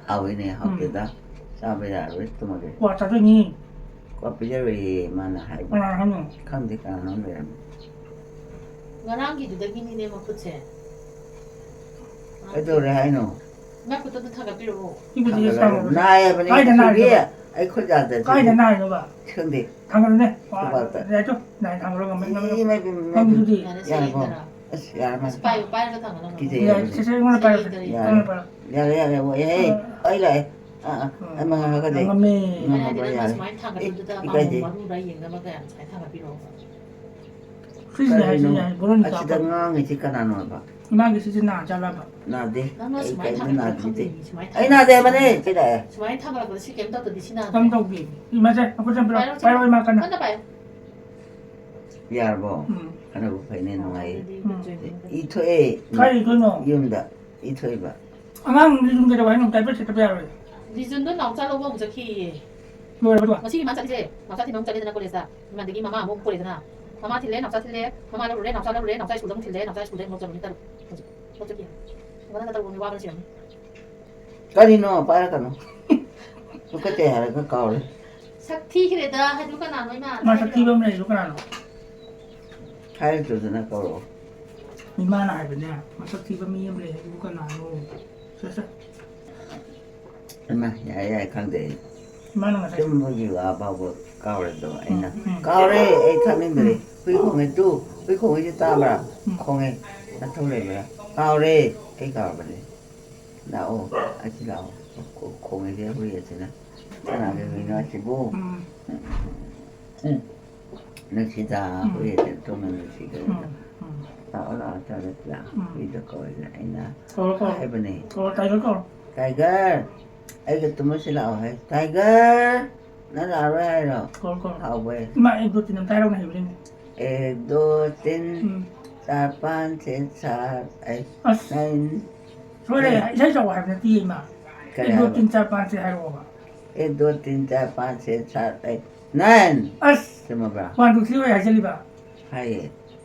ꯍꯥꯎꯏꯅꯦ, ꯍꯥꯎꯇꯦꯗ꯫ ꯆꯥꯕ ꯌꯥꯔꯣꯏ, ꯇꯨꯝꯃꯒꯦ꯫ ꯀ꯭ꯋꯥ ꯆꯥꯗꯣꯏꯅꯤ꯫ ꯀ꯭ꯋꯥ ꯄꯤꯖꯔꯣꯏꯌꯦ, ꯃꯥꯅ ꯍꯥꯏꯕ꯫ ꯀꯅꯥꯅ ꯍꯥꯏꯅꯣ? ꯈꯪꯗꯦ, ꯀꯅꯥꯅꯣꯝ ꯂꯩꯔꯝꯃꯤ꯫ ꯉꯔꯥꯡꯒꯤꯗꯨꯗꯒꯤꯅꯤꯅꯦ ꯃꯈꯨꯠꯁꯦ꯫ ꯀꯩꯗꯧꯔꯦ ꯍꯥꯏꯅꯣ? ꯃꯥ ꯈꯨꯠꯇꯨ ꯑꯝꯇ ꯊꯥꯡꯒꯠꯄꯤꯔꯛꯑꯣ꯫ ꯁꯤꯕꯨꯗꯤ ꯆꯥꯝꯃꯕꯅꯦ꯫ ꯅꯥꯏ ꯍꯥꯏꯕꯅꯤ, ꯀꯥꯏꯗ ꯁꯤꯗꯤ ꯅꯥꯏꯅꯣꯕ? ꯑꯩ ꯈꯨꯠ ꯌꯥꯗ꯭ꯔꯗꯤ꯫ ꯀꯥꯏꯗ ꯅꯥꯏꯅꯣꯕ? ꯈꯪꯗꯦ꯫ ꯊꯥꯡꯒꯠꯂꯨꯅꯦ꯫ ꯈꯨꯕꯥꯛꯇ꯫ ꯌꯥꯏꯗꯣ? ꯅꯥꯏ ꯊꯥꯡꯒꯠꯂꯣ ꯉꯝꯃꯦ, ꯉꯝꯃꯦ, ꯉꯝꯃꯦ꯫ ꯏꯃꯥꯏ ꯄꯦꯝꯃ, ꯏꯃꯥꯏ ꯉꯝꯃꯤꯗꯨꯗꯤ꯫ ꯄꯦꯝꯃ꯫ ꯌꯥꯔꯦ, ꯌꯥꯔꯕꯣ? ꯁꯦꯡꯗꯅ꯫ ꯑꯁ, ꯌꯥꯔꯦ, ꯃꯥ꯫ ꯑꯁ, ꯄꯥꯏꯌꯨ, ꯄꯥꯏꯔꯒ ꯊꯥꯡꯒꯠꯂꯣ, ꯉꯝꯃꯣ꯫ ꯀꯤꯖꯩꯌꯦ꯫ ꯌꯥꯏ, ꯁꯦ, ꯁꯦ, ꯑꯩꯉꯣꯟꯗ ꯄꯥꯏꯔꯣ, ꯁꯦ, ꯌꯥꯔꯦ꯫ ꯑꯩꯉꯣꯟꯗ ꯄꯥꯏꯔꯣ꯫ ꯌꯥꯔꯦ, ꯌꯥꯔꯦ, ꯃꯣꯏ, ꯍꯦ, ꯑ꯫ ꯑꯩ ꯂꯥꯛꯑꯦ꯫ ꯑꯥ, ꯑꯥ, ꯑ꯫ ꯑꯩ ꯃꯉꯥ ꯍꯥꯏꯔꯒꯗꯤ꯫ ꯉꯝꯃꯦ꯫ ꯑꯩꯅ ꯍꯥꯏꯗꯤ ꯉꯝꯃꯕ꯭ꯔꯥ? ꯅꯪꯅ ꯌꯥꯔꯦ꯫ ꯁꯨꯃꯥꯏꯅ ꯊꯥꯡꯒꯠꯄꯗꯨꯗ ꯑꯦ, ꯄꯥꯝꯕꯣꯝ ꯏꯀꯥꯏꯖꯩ꯫ ꯃꯅꯨꯡꯗ ꯌꯦꯡꯅꯕ ꯀꯌꯥꯝ ꯁꯨꯃꯥꯏꯅ ꯊꯥꯡꯒꯠꯄꯤꯔꯛꯑꯣ꯫ ꯁꯤꯁꯦ ꯌꯥꯏ, ꯁꯤꯁꯦ ꯀꯔꯤꯅꯣ? ꯌꯥꯏ꯫ ꯕꯣꯂꯨꯝ ꯑꯁꯤꯗ ꯆꯥꯎꯕ꯫ ꯉꯥꯡꯉꯤꯁꯤ ꯀꯅꯥꯅꯣꯕ? ꯏꯃꯥꯒꯤ ꯁꯤꯁꯦ ꯅꯥ ꯖꯥꯠꯂꯕ? ꯅꯥꯗꯦ꯫ ꯅꯪꯅ ꯑꯩ ꯁꯨꯃꯥꯏꯅ ꯀꯔꯤꯝꯇ ꯊꯥꯡꯒꯠꯂꯛꯄꯗ ꯅꯥꯗꯦ꯫ ꯈꯪꯗꯦ, ꯁꯨꯃꯥꯏꯅ ꯑꯩ ꯊꯥꯡꯒꯠꯂꯛꯄꯗ ꯅꯥꯗꯦ ꯍꯥꯏꯕꯅꯦ꯫ ꯁꯤ ꯂꯥꯛꯑꯦ꯫ ꯁꯨꯃꯥꯏꯅ ꯊꯥꯡꯒꯠꯂꯛꯄꯗ ꯁꯤ ꯀꯩꯝ ꯇꯧꯗꯗꯤ ꯁꯤ ꯅꯥꯗꯦ꯫ ꯀꯝ ꯇꯧꯗꯦ꯫ ꯏꯃꯥꯁꯦ, ꯑꯩꯈꯣꯏ ꯆꯝꯄ꯭ꯔꯥ ꯄꯥꯏꯔꯣ, ꯄꯥꯏꯔꯣ, ꯏꯃꯥ ꯀꯟꯅ꯫ ꯀꯟꯅ ꯄꯥꯏꯌꯣ꯫ ꯌꯥꯔꯕꯣ? ꯎꯝ꯫ ꯐꯅꯕꯨ ꯐꯩꯅꯦ, ꯅꯨꯡꯉꯥꯏꯌꯦ꯫ ꯑꯗꯨꯗꯤ ꯎꯝ꯫ ꯏ ꯊꯣꯛꯑꯦ꯫ ꯀꯥꯏ ꯏꯗꯣꯏꯅꯣ? ꯌꯨꯝꯗ ꯏ ꯊꯣꯛꯏꯕ꯫ ꯑꯉꯥꯡꯗꯤ ꯌꯨꯝ ꯀꯩꯗꯧ ꯍꯥꯏꯅꯣ? ꯗꯥꯏꯄꯔ ꯁꯦꯠꯇꯕ ꯌꯥꯔꯣꯏ꯫ ꯂꯤꯖꯟꯗꯣ ꯅꯥꯎꯆꯥ ꯂꯧꯕ ꯑꯃꯨꯛ ꯆꯠꯈꯤꯌꯦ꯫ ꯂꯣꯏꯔꯕ ꯑꯗꯨꯒ? ꯉꯁꯤ ꯃꯥ ꯆꯠꯂꯤꯁꯦ, ꯅꯥꯎꯆꯥ ꯊꯤꯟꯕ ꯑꯃꯨꯛ ꯆꯠꯂꯦꯗꯅ ꯀꯣꯂꯦꯖꯇ꯫ ꯏꯃꯥꯟꯗꯒꯤ ꯃꯃꯥ ꯑꯃꯨꯛ ꯄꯨꯔꯦꯗꯅ꯫ ꯃꯃꯥ ꯊꯤꯜꯂꯦ, ꯅꯥꯎꯆꯥ ꯊꯤꯜꯂꯦ, ꯃꯃꯥ ꯂꯧꯔꯨꯔꯦ, ꯅꯥꯎꯆꯥ ꯂꯧꯔꯨꯔꯦ, ꯅꯥꯎꯆꯥ ꯁ꯭ꯀꯨꯜꯗ ꯑꯃꯨꯛ ꯊꯤꯜꯂꯦ, ꯅꯥꯎꯆꯥ ꯁ꯭ꯀꯨꯜꯗ ꯑꯃꯨꯛ ꯆꯠꯂꯨꯔꯦ, ꯃꯤ ꯇꯔꯨꯛ꯫ ꯍꯧꯖꯤꯛ ꯊꯕꯛ ꯆꯠꯈꯤ ꯍꯥꯏ꯫ ꯍꯪꯒꯠ ꯍꯟꯗ ꯇꯧꯕ ꯃꯤ ꯋꯥꯕꯅ ꯁꯤꯔꯝꯅꯤ꯫ ꯀꯔꯤꯅꯣ? ꯄꯥꯏꯔꯛꯀꯅꯨ꯫ ꯇꯨꯀꯠꯆꯩ ꯍꯥꯏꯔꯒ ꯀꯥꯎꯔꯦ꯫ ꯁꯛ ꯊꯤꯈ꯭ꯔꯦꯗ ꯍꯥꯏꯗꯨ ꯀꯅꯥꯅꯣ ꯏꯃꯥ? ꯃꯥ ꯁꯛ ꯊꯤꯕ ꯑꯃ ꯂꯩꯔꯤꯗꯨ ꯀꯅꯥꯅꯣ? ꯍꯥꯏꯔꯛꯇꯗꯅ ꯀꯧꯔꯛꯑꯣ꯫ ꯏꯃꯥꯅ ꯍꯥꯏꯕꯅꯦ, ꯃꯁꯛ ꯊꯤꯕ ꯃꯤ ꯑꯃ ꯂꯩ ꯍꯥꯏꯗꯨ ꯀꯅꯥꯅꯣ? ꯁꯦ, ꯁꯦ꯫ ꯏꯃꯥ, ꯌꯥꯔꯦ, ꯌꯥꯔꯦ, ꯈꯪꯗꯦ ꯑꯩ꯫ ꯏꯃꯥꯅ ꯉꯁꯥꯏ ꯇꯨꯝꯕꯒꯤ ꯋꯥ ꯐꯥꯎꯕ ꯀꯥꯎꯔꯦ ꯑꯗꯣ ꯑꯩꯅ꯫ ꯎꯝ, ꯎꯝ꯫ ꯀꯥꯎꯔꯦ, ꯑꯩ ꯊꯥꯅꯤꯡꯗ꯭ꯔꯦ꯫ ꯎꯝ꯫ ꯍꯨꯏ ꯈꯣꯡꯉꯦ ꯇꯨ, ꯍꯨꯏ ꯈꯣꯡꯉꯤꯁꯦ ꯇꯥꯕ꯭ꯔꯥ? ꯎꯝ꯫ ꯈꯣꯡꯉꯦ꯫ ꯅꯊꯧ ꯂꯩꯕ꯭ꯔꯥ? ꯀꯥꯎꯔꯦ, ꯑꯩ ꯀꯥꯎꯔꯕꯅꯦ꯫ ꯂꯥꯛꯑꯣ, ꯑꯁꯤ ꯂꯥꯛꯑꯣ꯫ ꯈꯣ-, ꯈꯣꯡꯉꯤꯁꯦ ꯍꯨꯏ ꯑꯁꯤꯅ꯫ ꯀꯅꯥꯒꯤ ꯍꯨꯏꯅꯣ ꯑꯁꯤꯕꯨ? ꯎꯝ꯫ ꯎꯝ꯫ ꯅꯨꯡꯁꯤꯗ, ꯎꯝ꯫ ꯍꯨꯏ ꯑꯁꯤ ꯇꯣꯡꯅ ꯅꯨꯡꯁꯤꯈ꯭ꯔꯦꯗ꯫ ꯎꯝ, ꯎꯝ꯫ ꯂꯥꯛꯑꯣ, ꯂꯥꯛꯑꯣ, ꯆꯥꯔꯁꯤ ꯂꯥꯛꯑꯣ꯫ ꯎꯝ꯫ ꯍꯨꯏꯗꯣ ꯀꯧꯔꯒ ꯑꯩꯅ ꯀꯧꯔꯣ, ꯀꯧꯔꯣ꯫ ꯍꯥꯏꯕꯅꯦ꯫ ꯀꯧꯔꯣ, ꯇꯥꯏꯒꯔ ꯀꯧꯔꯣ꯫ ꯇꯥꯏꯒꯔ, ꯑꯩꯒ ꯇꯨꯝꯃꯁꯤ ꯂꯥꯛꯑꯣ ꯍꯥꯏ꯫ ꯇꯥꯏꯒꯔ! ꯅꯪ ꯂꯥꯛꯑꯔꯣꯏ ꯍꯥꯏꯔꯣ? ꯀꯧꯔꯣ, ꯀꯧꯔꯣ꯫ ꯍꯥꯎꯕꯩ꯫ ꯏꯃꯥ, ꯑꯦꯛ ꯗꯣ ꯇꯤꯟ ꯑꯝꯇ ꯍꯥꯏꯔꯛꯎꯅꯦ ꯍꯩꯕ꯭ꯔ ꯌꯦꯡꯒꯦ꯫ ꯑꯦꯛ ꯗꯣ ꯇꯤꯟ ꯎꯝ꯫ ꯆꯥꯔ ꯄꯥꯟ ꯁꯦ ꯁꯥꯠ ꯑꯩꯠ ꯑꯁ꯫ ꯅꯥꯏꯟ꯫ ꯁꯣꯏꯔꯦ, ꯇꯦꯟ꯫ ꯏꯁꯩ ꯁꯛꯑꯣ ꯍꯥꯏꯕ ꯅꯠꯇꯦ, ꯏꯃꯥ꯫ ꯀꯔꯤ ꯑꯦꯛ ꯗꯣ ꯍꯥꯏꯕ? ꯇꯤꯟ ꯆꯥꯔ ꯄꯥꯟ ꯁꯦ ꯍꯥꯏꯔꯛꯑꯣꯕ꯫ ꯑꯦꯛ ꯗꯣ ꯇꯤꯟ ꯆꯥꯔ ꯄꯥꯟ ꯁꯦ ꯁꯥꯠ ꯑꯩꯠ ꯅꯥꯏꯟ꯫ ꯑꯁ! ꯆꯨꯝꯃꯕ꯭ꯔꯥ? ꯋꯥꯟ ꯇꯨ ꯊ꯭ꯔꯤ ꯑꯣꯏ ꯍꯥꯏꯖꯜꯂꯤꯕ꯫ ꯍꯥꯏꯌꯦ꯫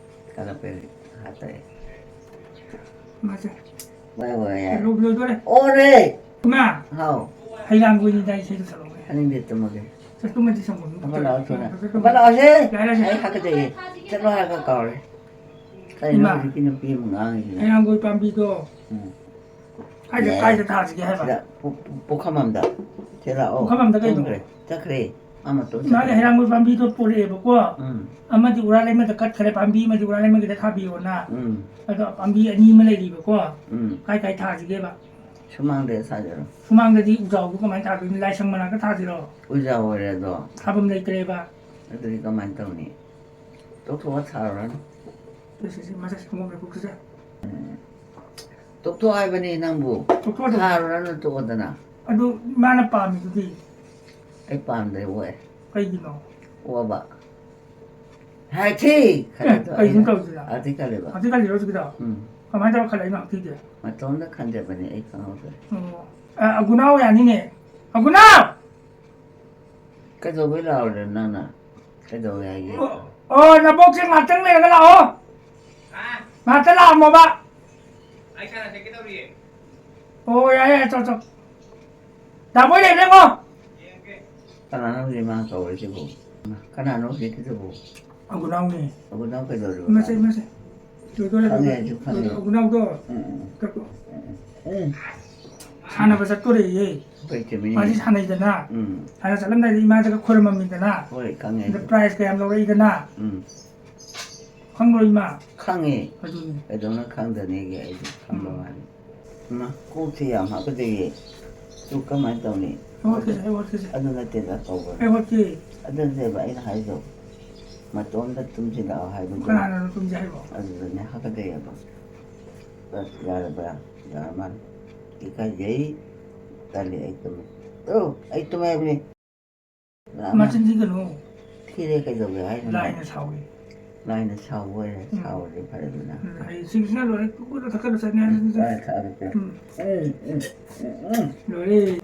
ꯀꯂꯝ ꯄꯦꯔꯦ ꯍꯥꯠꯇꯣꯛꯑꯦ꯫ ꯃꯥꯁꯦ꯫ ꯍꯣꯏ, ꯍꯣꯏ, ꯌꯥꯏ꯫ ꯂꯣꯏ-, ꯂꯣꯏꯗꯣꯔꯦ꯫ ꯑꯣꯔꯦ! ꯏꯃꯥ! ꯍꯥꯎ꯫ ꯍꯩꯔꯥꯡꯒꯣꯏꯅꯤꯗ ꯏꯁꯩꯗꯣ ꯁꯛꯂꯛꯑꯣꯅꯦ꯫ ꯇꯥꯅꯤꯡꯗꯦ, ꯇꯨꯝꯃꯒꯦ꯫ ꯁꯦ, ꯇꯨꯝꯃꯗꯤ ꯁꯪꯒꯣꯝ ꯑꯗꯨꯝ ꯍꯧꯒꯠꯂꯛꯑꯣ ꯊꯛꯑꯣ꯫ ꯊꯨꯅ꯫ ꯁꯦ, ꯁꯦ, ꯍꯧꯒꯠꯂꯛꯑꯣꯁꯦ꯫ ꯌꯥꯔꯦ, ꯌꯥꯔꯦ꯫ ꯑꯩ ꯍꯥꯀꯠꯆꯩꯌꯦ꯫ ꯆꯠꯂꯣ ꯍꯥꯏꯔꯒ ꯀꯥꯎꯔꯦ꯫ ꯀꯔꯤꯅꯣ ꯏꯃꯥ꯫ ꯍꯧꯖꯤꯛꯀꯤ ꯅꯨꯄꯤ ꯑꯃ ꯉꯥꯡꯉꯤꯁꯤꯅ? ꯍꯩꯔꯥꯡꯒꯣꯏ ꯄꯥꯝꯕꯤꯗꯣ꯫ ꯎꯝ꯫ ꯀꯥꯏꯗ, ꯌꯥꯏ꯫ ꯀꯥꯏꯗ ꯊꯥꯁꯤꯒꯦ ꯍꯥꯏꯕ? ꯁꯤꯗ ꯄꯨ-, ꯄꯨ-, ꯄꯨꯈꯝ ꯑꯃꯗ꯫ ꯁꯤ ꯂꯥꯛꯑꯣ꯫ ꯄꯨꯈꯝ ꯑꯝꯗ ꯀꯩꯅꯣ? ꯇꯨꯝꯈ꯭ꯔꯦ꯫ ꯆꯠꯈ꯭ꯔꯦ꯫ ꯃꯥ ꯃꯇꯣꯝ ꯃꯥꯅ ꯆꯠꯈ꯭ꯔꯦ꯫ ꯍꯩꯔꯥꯡꯒꯣꯏ ꯄꯥꯝꯕꯤꯗꯣ ꯄꯨꯔꯛꯑꯦꯕꯀꯣ꯫ ꯎꯝ꯫ ꯑꯃꯗꯤ ꯎꯔꯥ ꯂꯩꯃꯗ ꯀꯠꯈ꯭ꯔꯦ, ꯄꯥꯝꯕꯤ ꯑꯃꯗꯤ ꯎꯔꯥ ꯂꯩꯃꯒꯤꯗ ꯊꯥꯕꯤꯌꯣꯅ꯫ ꯎꯝ꯫ ꯑꯗꯣ ꯄꯥꯝꯕꯤ ꯑꯅꯤ ꯑꯃ ꯂꯩꯔꯤꯕꯀꯣ꯫ ꯎꯝ꯫ ꯀꯥꯏ ꯀꯥꯏ ꯊꯥꯁꯤꯒꯦꯕ? ꯁꯨꯃꯥꯡꯗ ꯊꯥꯖꯔꯣ꯫ ꯁꯨꯃꯥꯡꯗꯗꯤ ꯎꯖꯥꯎꯗꯣ ꯀꯃꯥꯏꯅ ꯊꯥꯗꯣꯏꯅꯣ? ꯂꯥꯏꯁꯪ ꯃꯅꯥꯛꯇ ꯊꯥꯁꯤꯔꯣ? ꯎꯖꯥꯎ ꯑꯣꯏꯔꯦ ꯑꯗꯣ꯫ ꯊꯥꯐꯝ ꯂꯩꯇ꯭ꯔꯦꯕ꯫ ꯑꯗꯨꯗꯤ ꯀꯃꯥꯏꯅ ꯇꯧꯅꯤ? ꯇꯣꯛꯊꯣꯛꯑ ꯊꯥꯔꯨꯔꯅꯨ꯫ ꯁꯦ, ꯁꯦ, ꯁꯦ, ꯃꯁꯦ, ꯁꯪꯒꯣꯝ ꯂꯩꯀꯨꯞꯁꯦ꯫ ꯇꯣꯛꯊꯣꯛ ꯍꯥꯏꯕꯅꯤ ꯅꯪꯕꯨ꯫ ꯇꯣꯛꯊꯣꯛꯑꯗꯕꯅꯤ꯫ ꯊꯥꯔꯨꯔꯅꯨ, ꯇꯣꯛꯑꯣꯗꯅ꯫ ꯑꯗꯨ ꯃꯥꯅ ꯄꯥꯝꯃꯤꯗꯨꯗꯤ? ꯑꯩ ꯄꯥꯝꯗ꯭ꯔꯦ, ꯑꯣꯛꯑꯦ꯫ ꯀꯩꯒꯤꯅꯣ? ꯑꯣꯛꯑꯕ꯫ ꯍꯥꯏꯊꯤ! ꯑꯦ, ꯈꯜꯂꯦꯗꯣ ꯀꯩꯅꯣ ꯑꯩꯅ꯫ ꯇꯧꯔꯤꯁꯤꯅ? ꯍꯥꯊꯤ ꯈꯜꯂꯦꯕ꯫ ꯍꯥꯊꯤ ꯈꯜꯂꯤꯔꯣ ꯍꯧꯖꯤꯛꯀꯤꯗꯣ? ꯎꯝ꯫ ꯀꯃꯥꯏꯅ ꯇꯧꯔ ꯈꯜꯂꯛꯏꯅꯣ ꯍꯥꯊꯤꯗꯤ? ꯃꯇꯣꯝꯗ ꯈꯟꯖꯕꯅꯤ, ꯑꯩ ꯈꯪꯍꯧꯗ꯭ꯔꯦ꯫ ꯑꯣ꯫ ꯑ, ꯑꯒꯨꯅꯥꯎ ꯌꯥꯅꯤꯅꯦ꯫ ꯑꯒꯨꯅꯥꯎ! ꯀꯩꯗꯧꯕꯩ ꯂꯥꯛꯑꯣꯔꯦ ꯅꯪꯅ? ꯀꯩꯗꯧꯋꯦ ꯍꯥꯏꯒꯦ? ꯑꯣ, ꯑꯣ, ꯅꯕꯣꯛꯁꯦ ꯉꯥꯛꯇꯪ ꯂꯩꯔꯒ ꯂꯥꯛꯑꯣ꯫ ꯉꯥꯛꯇ ꯂꯥꯛꯑꯝꯃꯣꯕ꯫ ꯑꯩ ꯁꯥꯟꯅ ꯆꯠꯀꯦ ꯇꯧꯔꯤꯌꯦ꯫ ꯑꯣ, ꯌꯥꯏ, ꯌꯥꯏ, ꯆꯣ, ꯆꯣ꯫ ꯗꯥꯕꯣꯏ ꯂꯩꯕ꯭ꯔꯥ ꯌꯦꯡꯉꯣ꯫ ꯀꯅꯥꯅꯣ ꯍꯧꯖꯤꯛ ꯃꯥ ꯀꯧꯔꯤꯁꯤꯕꯨ? ꯀꯅꯥꯅꯣ ꯍꯧꯖꯤꯛꯀꯤꯗꯨꯕꯨ? ꯑꯒꯨꯅꯥꯎꯅꯦ꯫ ꯑꯒꯨꯅꯥꯎ ꯀꯩꯗꯧꯔꯤꯕ? ꯏꯃꯥꯁꯦ, ꯏꯃꯥꯁꯦ꯫ ꯂꯣꯏꯗꯣꯔꯦ, ꯈꯪꯉꯦ, ꯂꯣꯏꯗꯣꯔꯦ꯫ ꯑꯩꯁꯨ ꯈꯪꯉꯦ꯫ ꯑꯒꯨꯅꯥꯎꯗꯣ꯫ ꯎꯝ, ꯎꯝ, ꯀꯛꯄ꯭ꯔꯣ? ꯎꯝ, ꯎꯝ꯫ ꯁꯥꯟꯅꯕ ꯆꯠꯇꯣꯔꯦꯌꯦ꯫ ꯍꯣꯏ, ꯆꯨꯝꯃꯤꯅꯦ꯫ ꯃꯥꯗꯤ ꯁꯥꯟꯅꯩꯗꯅ꯫ ꯎꯝ꯫ ꯁꯥꯟꯅ ꯆꯠꯂꯝꯗꯥꯏꯗ ꯏꯃꯥꯗꯒ ꯈꯣꯏꯔꯝꯃꯝꯃꯤꯗꯅ꯫ ꯍꯣꯏ, ꯈꯪꯉꯦ ꯑꯗ ꯑꯩꯁꯨ꯫ ꯄ꯭ꯔꯥꯏꯖ ꯀꯌꯥꯝ ꯂꯧꯔꯛꯏꯗꯅ꯫ ꯎꯝ꯫ ꯈꯪꯕ꯭ꯔꯣ, ꯏꯃꯥ? ꯈꯪꯉꯦ꯫ ꯑꯗꯨꯅꯤ꯫ ꯀꯩꯗꯧꯅ ꯈꯪꯗꯅꯤꯒꯦ? ꯑꯩꯁꯨ ꯈꯪꯕ ꯎꯝ꯫ ꯋꯥꯅꯤ꯫ ꯏꯃꯥ, ꯀꯣꯛꯁꯦ ꯌꯥꯝ ꯍꯥꯀꯠꯆꯩꯌꯦ꯫ ꯑꯗꯨ ꯀꯃꯥꯏꯅ ꯇꯧꯅꯤ? ꯑꯩ ꯍꯣꯠꯀꯦꯁꯦ, ꯑꯩ ꯍꯣꯠꯀꯦꯁꯦ꯫ ꯑꯗꯨ ꯅꯠꯇꯦꯗ ꯇꯧꯕ꯫ ꯑꯩ ꯍꯣꯠꯀꯦ꯫ ꯑꯗꯨ ꯅꯠꯇꯦꯕ ꯑꯩꯅ ꯍꯥꯏꯗꯣ꯫ ꯃꯇꯣꯝꯗ ꯇꯨꯝꯁꯤꯜꯂꯛꯑꯣ ꯍꯥꯏꯕꯗꯣ꯫ ꯀꯅꯥꯅꯅꯣ ꯇꯨꯝꯁꯦ ꯍꯥꯏꯕꯣ? ꯑꯗꯨꯗꯅꯦ ꯍꯥꯀꯠꯆꯩꯌꯦꯕ꯫ ꯑꯁ, ꯌꯥꯔꯕ꯭ꯔꯥ? ꯌꯥꯔ ꯃꯥꯜꯂꯦ꯫ ꯏꯀꯥꯏꯖꯩ꯫ ꯇꯜꯂꯤ ꯑꯩ ꯇꯨꯝꯃꯦ꯫ ꯑꯣ, ꯑꯩ ꯇꯨꯝꯃꯦ ꯍꯥꯏꯕꯅꯤ꯫ ꯂꯥꯛꯑꯝꯃꯦ꯫ ꯃꯆꯤꯟ ꯊꯤꯒꯅꯨ꯫ ꯊꯤꯔꯦ ꯀꯩꯗꯧꯒꯦ ꯍꯥꯏꯅꯣ? ꯂꯥꯏꯅ ꯁꯥꯎꯏ꯫ ꯂꯥꯏꯅ ꯁꯥꯎꯕ ꯑꯣꯏꯔꯦ꯫ ꯎꯝ꯫ ꯁꯥꯎꯔꯗꯤ ꯐꯔꯦꯗꯅ꯫ ꯎꯝ, ꯍꯌꯦꯡ ꯁꯤꯡꯁꯤꯅ ꯂꯣꯏꯔꯦ, ꯀꯨꯀꯨꯗ ꯊꯛꯀꯠꯂꯁꯅꯤ ꯍꯥꯏꯕꯅꯤꯗ꯫ ꯎꯝ, ꯊꯛꯑꯒꯦ꯫ ꯎꯝ꯫ ꯎꯝ, ꯎꯝ, ꯎꯝ, ꯎꯝ꯫ ꯂꯣꯏꯔꯦ꯫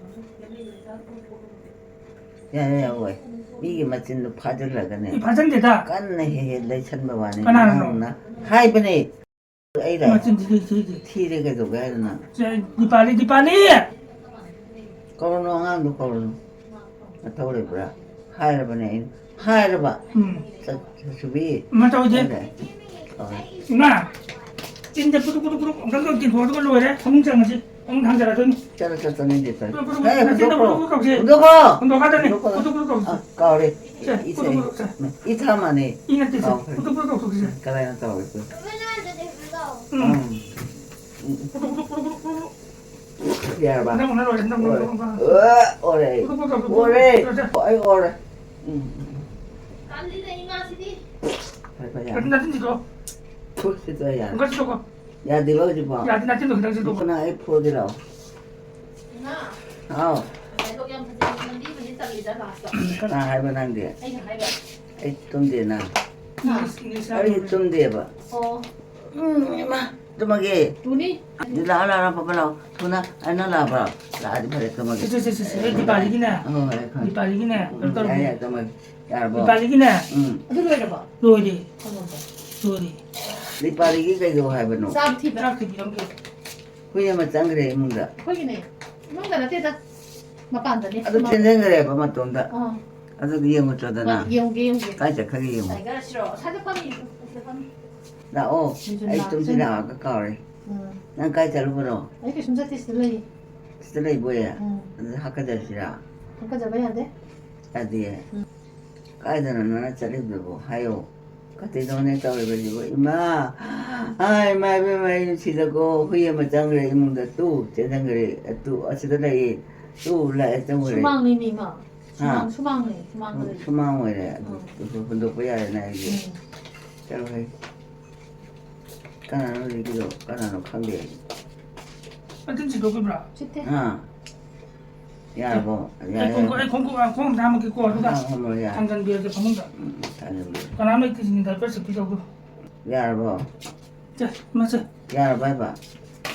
ꯌꯥꯔꯦ, ꯌꯥꯔꯣꯏ꯫ ꯃꯤꯒꯤ ꯃꯆꯤꯟꯗꯣ ꯐꯥꯖꯤꯜꯂꯒꯅꯦ꯫ ꯑꯦ, ꯐꯥꯖꯤꯟꯗꯦꯗ꯫ ꯀꯟꯅ ꯍꯦꯛ ꯍꯦꯛ ꯂꯩꯁꯟꯕ ꯋꯥꯅꯤ꯫ ꯀꯅꯥꯅꯅꯣ? ꯅꯪꯅ ꯍꯥꯏꯕꯅꯦ꯫ ꯑꯩꯔ? ꯃꯆꯤꯟ ꯊꯤ, ꯊꯤ, ꯊꯤ꯫ ꯊꯤꯔꯦ ꯀꯩꯗꯧꯒꯦ ꯍꯥꯏꯅꯣ ꯅꯪ? ꯁꯦ, ꯗꯤꯄꯥꯂꯤ, ꯗꯤꯄꯥꯂꯤ! ꯀꯧꯔꯨꯅꯨ, ꯑꯉꯥꯡꯗꯣ ꯀꯧꯔꯨꯅꯨ꯫ ꯅꯊꯧ ꯂꯩꯕ꯭ꯔꯥ? ꯍꯥꯏꯔꯕꯅꯦ ꯑꯩꯅ꯫ ꯍꯥꯏꯔꯕ? ꯎꯝ꯫ ꯆꯠ-, ꯆꯠꯁꯨꯕꯤ꯫ ꯃꯊꯧꯁꯦ꯫ ꯍꯥꯏꯔꯦ꯫ ꯀꯧꯔꯦ꯫ ꯏꯃꯥ! ꯆꯤꯟꯗ ꯄꯨꯗꯨꯛ, ꯄꯨꯗꯨꯛ, ꯄꯨꯗꯨꯛ ꯑꯝꯇꯪ ꯇꯧ-, ꯇꯤꯡꯊꯣꯛꯑꯒ ꯂꯣꯏꯔꯦ꯫ ꯐꯃꯨꯡ ꯆꯪꯉꯁꯤ꯫ ꯑꯃꯨꯛ ꯊꯥꯡꯖꯔꯛꯑꯗꯣꯏꯅꯤ꯫ ꯆꯠꯂꯣ, ꯆꯠꯂꯣ, ꯆꯠꯂꯣ, ꯆꯠꯂꯣ꯫ ꯄꯨꯗꯨꯛ, ꯄꯨꯗꯨꯛ, ꯍꯦ, ꯆꯤꯟꯗ ꯍꯨꯟꯗꯣꯛꯈ꯭ꯔꯣ꯫ ꯄꯨꯗꯨꯛ, ꯄꯨꯗꯨꯛ ꯇꯧꯁꯤ꯫ ꯍꯨꯟꯗꯣꯛꯈ꯭ꯔꯣ꯫ ꯍꯨꯟꯗꯣꯛꯈ꯭ꯔꯗꯕꯅꯤ꯫ ꯍꯨꯟꯗꯣꯛꯈ꯭ꯔꯣ꯫ ꯄꯨꯗꯨꯛ, ꯄꯨꯗꯨꯛ ꯇꯧꯁꯤ꯫ ꯑ, ꯀꯥꯎꯔꯦ꯫ ꯁꯦ, ꯏꯁꯦ, ꯄꯨꯗꯨꯛ, ꯄꯨꯗꯨꯛ ꯇꯧꯁꯤ꯫ ꯏꯊꯥ ꯃꯥꯅꯦ꯫ ꯏ ꯅꯠꯇꯦ, ꯁꯦ꯫ ꯀꯥꯎꯈ꯭ꯔꯦ꯫ ꯄꯨꯗꯨꯛ, ꯄꯨꯗꯨꯛ ꯇꯧꯊꯣꯛꯁꯤ, ꯁꯦ꯫ ꯀꯗꯥꯏꯅ ꯇꯧꯔꯒꯦ? ꯎꯝ꯫ ꯎꯝ꯫ ꯄꯨꯗꯨꯛ, ꯄꯨꯗꯨꯛ, ꯄꯨꯗꯨꯛ, ꯄꯨꯗꯨꯛ꯫ ꯌꯥꯔꯕ? ꯅꯪ ꯎꯅꯔꯣꯏ, ꯅꯪ ꯍꯣꯏ꯫ ꯎꯅꯔꯣꯏ꯫ ꯑ, ꯑꯣꯔꯦ꯫ ꯄꯨꯗꯨꯛ, ꯄꯨꯗꯨꯛ ꯇꯧꯊꯣꯛ-, ꯑꯣꯔꯦ꯫ ꯇꯧꯊꯣꯛ-, ꯑꯩ ꯑꯣꯔꯦ꯫ ꯎꯝ꯫ ꯇꯜꯂꯤꯗ, ꯏꯃꯥꯁꯤꯗꯤ꯫ ꯐꯔꯦ, ꯐꯔꯦ, ꯌꯥꯔꯦ꯫ ꯅꯆꯤꯟ ꯊꯤꯗꯣ꯫ ꯊꯨ, ꯁꯤ ꯇꯣꯛꯑꯦ, ꯌꯥꯔꯦ꯫ ꯍꯪꯒꯠ ꯁꯤꯗꯣꯛꯀꯣ꯫ ꯌꯥꯗꯦꯕ ꯍꯧꯖꯤꯛꯐꯥꯎ? ꯌꯥꯗꯦ, ꯅꯥꯆꯤꯟꯗꯣ ꯈꯤꯇꯪ ꯁꯦꯡꯗꯣꯛꯑꯣ꯫ ꯀꯅꯥ ꯑꯩ ꯐꯨꯔꯒꯦ ꯂꯥꯛꯑꯣ? ꯏꯃꯥ, ꯍꯥꯎ꯫ ꯉꯁꯥꯏꯗꯣ ꯌꯥꯝ ꯐꯖꯩ, ꯃꯟꯗꯤ ꯐꯖꯩ ꯇꯜꯂꯤꯗ ꯂꯥꯁꯇ꯫ ꯀꯅꯥ ꯍꯥꯏꯕ ꯅꯪꯗꯤ? ꯑꯩꯅ ꯍꯥꯏꯕ꯫ ꯑꯩ ꯇꯨꯝꯗꯦꯅ꯫ ꯏꯪꯂꯤꯁ, ꯏꯪꯂꯤꯁ ꯑꯩ ꯌꯥꯝ ꯇꯨꯝꯗꯦꯕ꯫ ꯑꯣ꯫ ꯎꯝ, ꯏꯃꯥ, ꯇꯨꯝꯃꯒꯦ꯫ ꯇꯨꯅꯤ꯫ ꯂꯥꯛꯑꯣ, ꯂꯥꯛꯑꯣ, ꯄꯥꯄꯥ ꯂꯥꯛꯑꯣ꯫ ꯊꯨꯅ, ꯑꯩ ꯅꯪ ꯂꯥꯛꯑꯕ꯭ꯔꯣ? ꯂꯥꯛꯑꯗꯤ ꯐꯔꯦ, ꯇꯨꯝꯃꯒꯦ꯫ ꯁꯦ, ꯁꯦ, ꯁꯦ, ꯁꯦ, ꯁꯦ, ꯑꯩ ꯗꯤꯄꯥꯂꯤꯒꯤꯅꯦ꯫ ꯍꯣꯏ, ꯍꯣꯏ, ꯈꯪꯉꯦ꯫ ꯗꯤꯄꯥꯂꯤꯒꯤꯅꯦ, ꯎꯝ, ꯀꯩꯅꯣ ꯇꯧꯔꯣ꯫ ꯌꯥꯏ, ꯌꯥꯏ, ꯇꯨꯝꯃꯒꯦ꯫ ꯌꯥꯔꯕꯣ? ꯗꯤꯄꯥꯂꯤꯒꯤꯅꯦ꯫ ꯎꯝ꯫ ꯑꯗꯨ ꯂꯣꯏꯔꯕꯣ? ꯂꯣꯏꯔꯦ꯫ ꯀꯩꯅꯣꯗꯣ꯫ ꯂꯣꯏꯔꯦ꯫ ꯗꯤꯄꯥꯂꯤꯒꯤ ꯀꯩꯗꯧ ꯍꯥꯏꯕꯅꯣ? ꯆꯥꯛ ꯊꯤꯕ꯫ ꯆꯥꯛ ꯊꯤꯕꯤꯔꯝꯒꯦ꯫ ꯍꯨꯏ ꯑꯃ ꯆꯪꯈ꯭ꯔꯦ ꯏꯃꯨꯡꯗ꯫ ꯑꯩꯈꯣꯏꯒꯤꯅꯦ꯫ ꯏꯃꯨꯡꯗ ꯅꯠꯇꯦꯗ꯫ ꯃꯄꯥꯟꯗꯅꯦ꯫ ꯑꯗꯨ ꯆꯦꯟꯁꯤꯟꯈ꯭ꯔꯦꯕ ꯃꯇꯣꯝꯗ꯫ ꯑꯥ꯫ ꯑꯗꯨꯗꯤ ꯌꯦꯡꯉꯨꯆꯣꯗꯅ꯫ ꯍꯣꯏ, ꯌꯦꯡꯉꯨꯒꯦ, ꯌꯦꯡꯉꯨꯒꯦ꯫ ꯀꯥꯏ ꯆꯠꯈ꯭ꯔꯒꯦ ꯌꯦꯡꯉꯨ꯫ ꯇꯥꯏꯒꯔꯁꯤꯔꯣ? ꯑꯁ꯭ꯋꯥꯏꯗ ꯐꯝꯃꯤ, ꯑꯁꯤꯗ ꯐꯝꯃꯤ꯫ ꯂꯥꯛꯑꯣ꯫ ꯃꯤꯁꯨ ꯑꯩ ꯂꯥꯛꯁꯅꯨ꯫ ꯇꯨꯝꯁꯤ ꯂꯥꯛꯑꯒ ꯀꯥꯎꯔꯦ꯫ ꯎꯝ꯫ ꯅꯪ ꯀꯥꯏ ꯆꯠꯂꯨꯕꯅꯣ? ꯑꯩ ꯀꯩꯁꯨꯝ ꯆꯠꯇꯦ, ꯁꯤꯗ ꯂꯩꯌꯦ꯫ ꯁꯤꯗ ꯂꯩꯕꯣꯏꯌꯦ? ꯎꯝ꯫ ꯑꯗꯨꯗꯤ ꯍꯥꯀꯠꯆꯁꯤꯔꯥ? ꯍꯥꯀꯠꯆꯕ ꯌꯥꯗꯦ꯫ ꯌꯥꯗꯤꯌꯦ? ꯎꯝ꯫ ꯀꯥꯏꯗꯅꯣ ꯅꯪꯅ ꯆꯠꯂꯤꯕꯗꯨꯕꯣ? ꯍꯥꯏꯌꯣ꯫ ꯀꯩꯗꯧꯅꯦ ꯇꯧꯔꯤꯕꯁꯤꯕꯨ? ꯏꯃꯥ! ꯑꯥ, ꯏꯃꯥ, ꯏꯕꯦꯝꯃ, ꯑꯩ ꯁꯤꯗꯀꯣ ꯍꯨꯏ ꯑꯃ ꯆꯪꯈ꯭ꯔꯦ ꯏꯃꯨꯡꯗ꯫ ꯇꯨ, ꯆꯦꯟꯁꯤꯟꯈ꯭ꯔꯦ꯫ ꯇꯨ, ꯑꯁꯤꯗ ꯂꯩꯌꯦ꯫ ꯇꯨ, ꯂꯥꯛꯑꯦ, ꯆꯪꯈ꯭ꯔꯦ꯫ ꯁꯨꯃꯥꯡꯅꯤꯅꯦ, ꯏꯃꯥ꯫ ꯍꯥ? ꯁꯨꯃꯥꯡ, ꯁꯨꯃꯥꯡꯅꯦ, ꯁꯨꯃꯥꯡꯗ ꯂꯩ꯫ ꯁꯨꯃꯥꯡ ꯑꯣꯏꯔꯦ꯫ ꯑꯗꯨ, ꯎꯝ꯫ ꯑꯗꯨ ꯍꯨꯟꯗꯣꯛꯄ ꯌꯥꯔꯦꯅꯦ ꯑꯩꯒꯤ꯫ ꯎꯝ꯫ ꯆꯠꯂꯣꯍꯦ꯫ ꯀꯅꯥꯅꯣ ꯍꯧꯖꯤꯛꯀꯤꯗꯣ? ꯀꯅꯥꯅꯣ ꯈꯪꯗꯦ ꯑꯩ꯫ ꯑꯗꯨꯝ ꯁꯤꯟꯗꯣꯛꯈꯤꯕ꯭ꯔꯥ? ꯁꯤꯠꯇꯦ꯫ ꯑꯥ꯫ ꯌꯥꯔꯕꯣ? ꯑꯩ ꯌꯥꯔꯦ, ꯈꯣꯡ-, ꯌꯥꯔꯦ꯫ ꯑꯩ ꯈꯣꯡ-, ꯑꯩ ꯈꯣꯡ ꯑꯝꯇ ꯍꯥꯝꯃꯛꯀꯦꯀꯣ, ꯑꯗꯨꯒ ꯑꯥ, ꯍꯥꯝꯃꯣ, ꯌꯥꯔꯦ꯫ ꯊꯥꯡꯖꯟꯕꯤꯔꯒꯦ ꯐꯃꯨꯡꯗ꯫ ꯎꯝ, ꯎꯝ, ꯊꯥꯡꯖꯟꯕꯤꯔꯣ꯫ ꯀꯅꯥꯝ ꯂꯩꯇꯦ ꯁꯤꯅꯤ, diaper ꯁꯦꯠꯄꯤꯔꯛꯎ꯫ ꯌꯥꯔꯕꯣ? ꯁꯦ, ꯏꯃꯥ, ꯁꯦ꯫ ꯌꯥꯔꯕꯣ ꯍꯥꯏꯕ?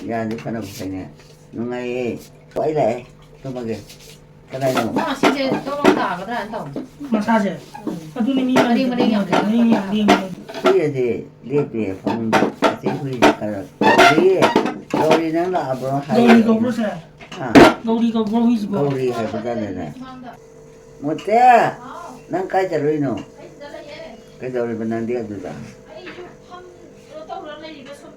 ꯌꯥꯔꯗꯤ ꯐꯅꯕꯨ ꯐꯩꯅꯦ꯫ ꯅꯨꯡꯉꯥꯏꯌꯦ꯫ ꯑꯣ, ꯑꯩ ꯂꯥꯛꯑꯦ꯫ ꯇꯨꯝꯃꯒꯦ꯫ ꯀꯗꯥꯏꯅꯣ? ꯃꯥ ꯁꯤꯁꯦ ꯇꯧꯔ ꯇꯥꯒꯗ꯭ꯔꯥꯅ ꯇꯧꯕ꯫ ꯃꯁꯥꯁꯦ? ꯎꯝ꯫ ꯑꯗꯨꯅꯤ ꯃꯤ ꯃꯔꯦꯡ ꯃꯔꯦꯡ ꯌꯥꯝ ꯂꯩ꯫ ꯃꯔꯦꯡ ꯌꯥꯝ ꯂꯩ꯫ ꯍꯨꯏ ꯑꯁꯦ ꯂꯦꯞꯄꯦ ꯐꯃꯨꯡꯗ꯫ ꯑꯁꯤ ꯍꯨꯏꯁꯦ ꯈꯔ ꯒꯧꯔꯤ, ꯒꯧꯔꯤ ꯅꯪ ꯂꯥꯛꯑꯕ꯭ꯔꯣ? ꯍꯥꯏꯌꯦ꯫ ꯒꯧꯔꯤ ꯀꯧꯕ꯭ꯔꯣ ꯁꯦ? ꯍꯥ? ꯒꯧꯔꯤ ꯀꯧꯕ꯭ꯔꯣ ꯍꯨꯏꯁꯤꯕꯣ? ꯒꯧꯔꯤ ꯍꯥꯏꯕꯖꯥꯠꯅꯤꯅꯦ꯫ ꯃꯣꯇꯦ! ꯍꯥꯎ꯫ ꯅꯪ ꯀꯥꯏ ꯆꯠꯂꯨꯏꯅꯣ? ꯑꯩ ꯁꯤꯗ ꯂꯩꯌꯦ꯫ ꯀꯩꯗꯧꯔꯤꯕ ꯅꯪꯗꯤ ꯑꯗꯨꯗ? ꯑꯩꯁꯨ ꯐꯝ-, ꯀꯩꯅꯣ ꯇꯧꯔ ꯂꯩꯔꯤꯕ ꯁꯨꯝ꯫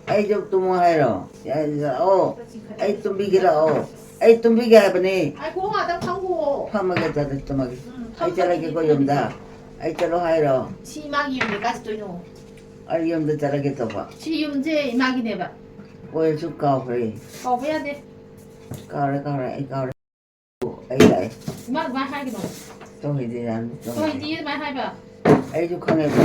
ꯑꯩꯁꯨ ꯇꯨꯝꯃꯣ ꯍꯥꯏꯔꯣ? ꯌꯥꯏ, ꯂꯥꯛꯑꯣ꯫ ꯑꯩ ꯇꯨꯝꯕꯤꯒꯦ ꯂꯥꯛꯑꯣ꯫ ꯑꯩ ꯇꯨꯝꯕꯤꯒꯦ ꯍꯥꯏꯕꯅꯦ꯫ ꯉꯥꯏꯈꯣ, ꯉꯥꯛꯇꯪ ꯐꯝꯈꯨꯋꯣ꯫ ꯐꯝꯃꯒꯦ, ꯇꯨꯝꯃꯒꯦ꯫ ꯎꯝ, ꯑꯩ ꯆꯠꯂꯒꯦꯀꯣ ꯐꯝꯃꯒꯦ꯫ ꯌꯨꯝꯗ꯫ ꯑꯩ ꯆꯠꯂꯣ ꯍꯥꯏꯔꯣ? ꯁꯤ ꯏꯃꯥꯒꯤ ꯌꯨꯝꯅꯦ, ꯀꯥꯏ ꯆꯠꯇꯣꯏꯅꯣ? ꯑꯩ ꯌꯨꯝꯗ ꯆꯠꯂꯒꯦ ꯇꯧꯕ꯫ ꯁꯤ ꯌꯨꯝꯁꯦ ꯏꯃꯥꯒꯤꯅꯦꯕ꯫ ꯑꯣꯏꯔꯁꯨ ꯀꯥꯎꯈ꯭ꯔꯦ꯫ ꯀꯥꯎꯕ ꯌꯥꯗꯦ꯫ ꯀꯥꯎꯔꯦ, ꯀꯥꯎꯔꯦ, ꯑꯩ ꯀꯥꯎꯔꯦ꯫ ꯑꯩ ꯂꯥꯛꯑꯦ꯫ ꯏꯃꯥ ꯑꯗꯨꯃꯥꯏꯅ ꯍꯥꯏꯒꯅꯣ꯫ ꯇꯧꯍꯩꯗꯦ ꯌꯥꯅꯤ, ꯇꯧꯍꯩꯗꯦ꯫ ꯇꯧꯍꯩꯗꯦ ꯑꯗꯨꯃꯥꯏꯅ ꯍꯥꯏꯕ꯫ ꯑꯩꯁꯨ ꯈꯪꯉꯦꯕ,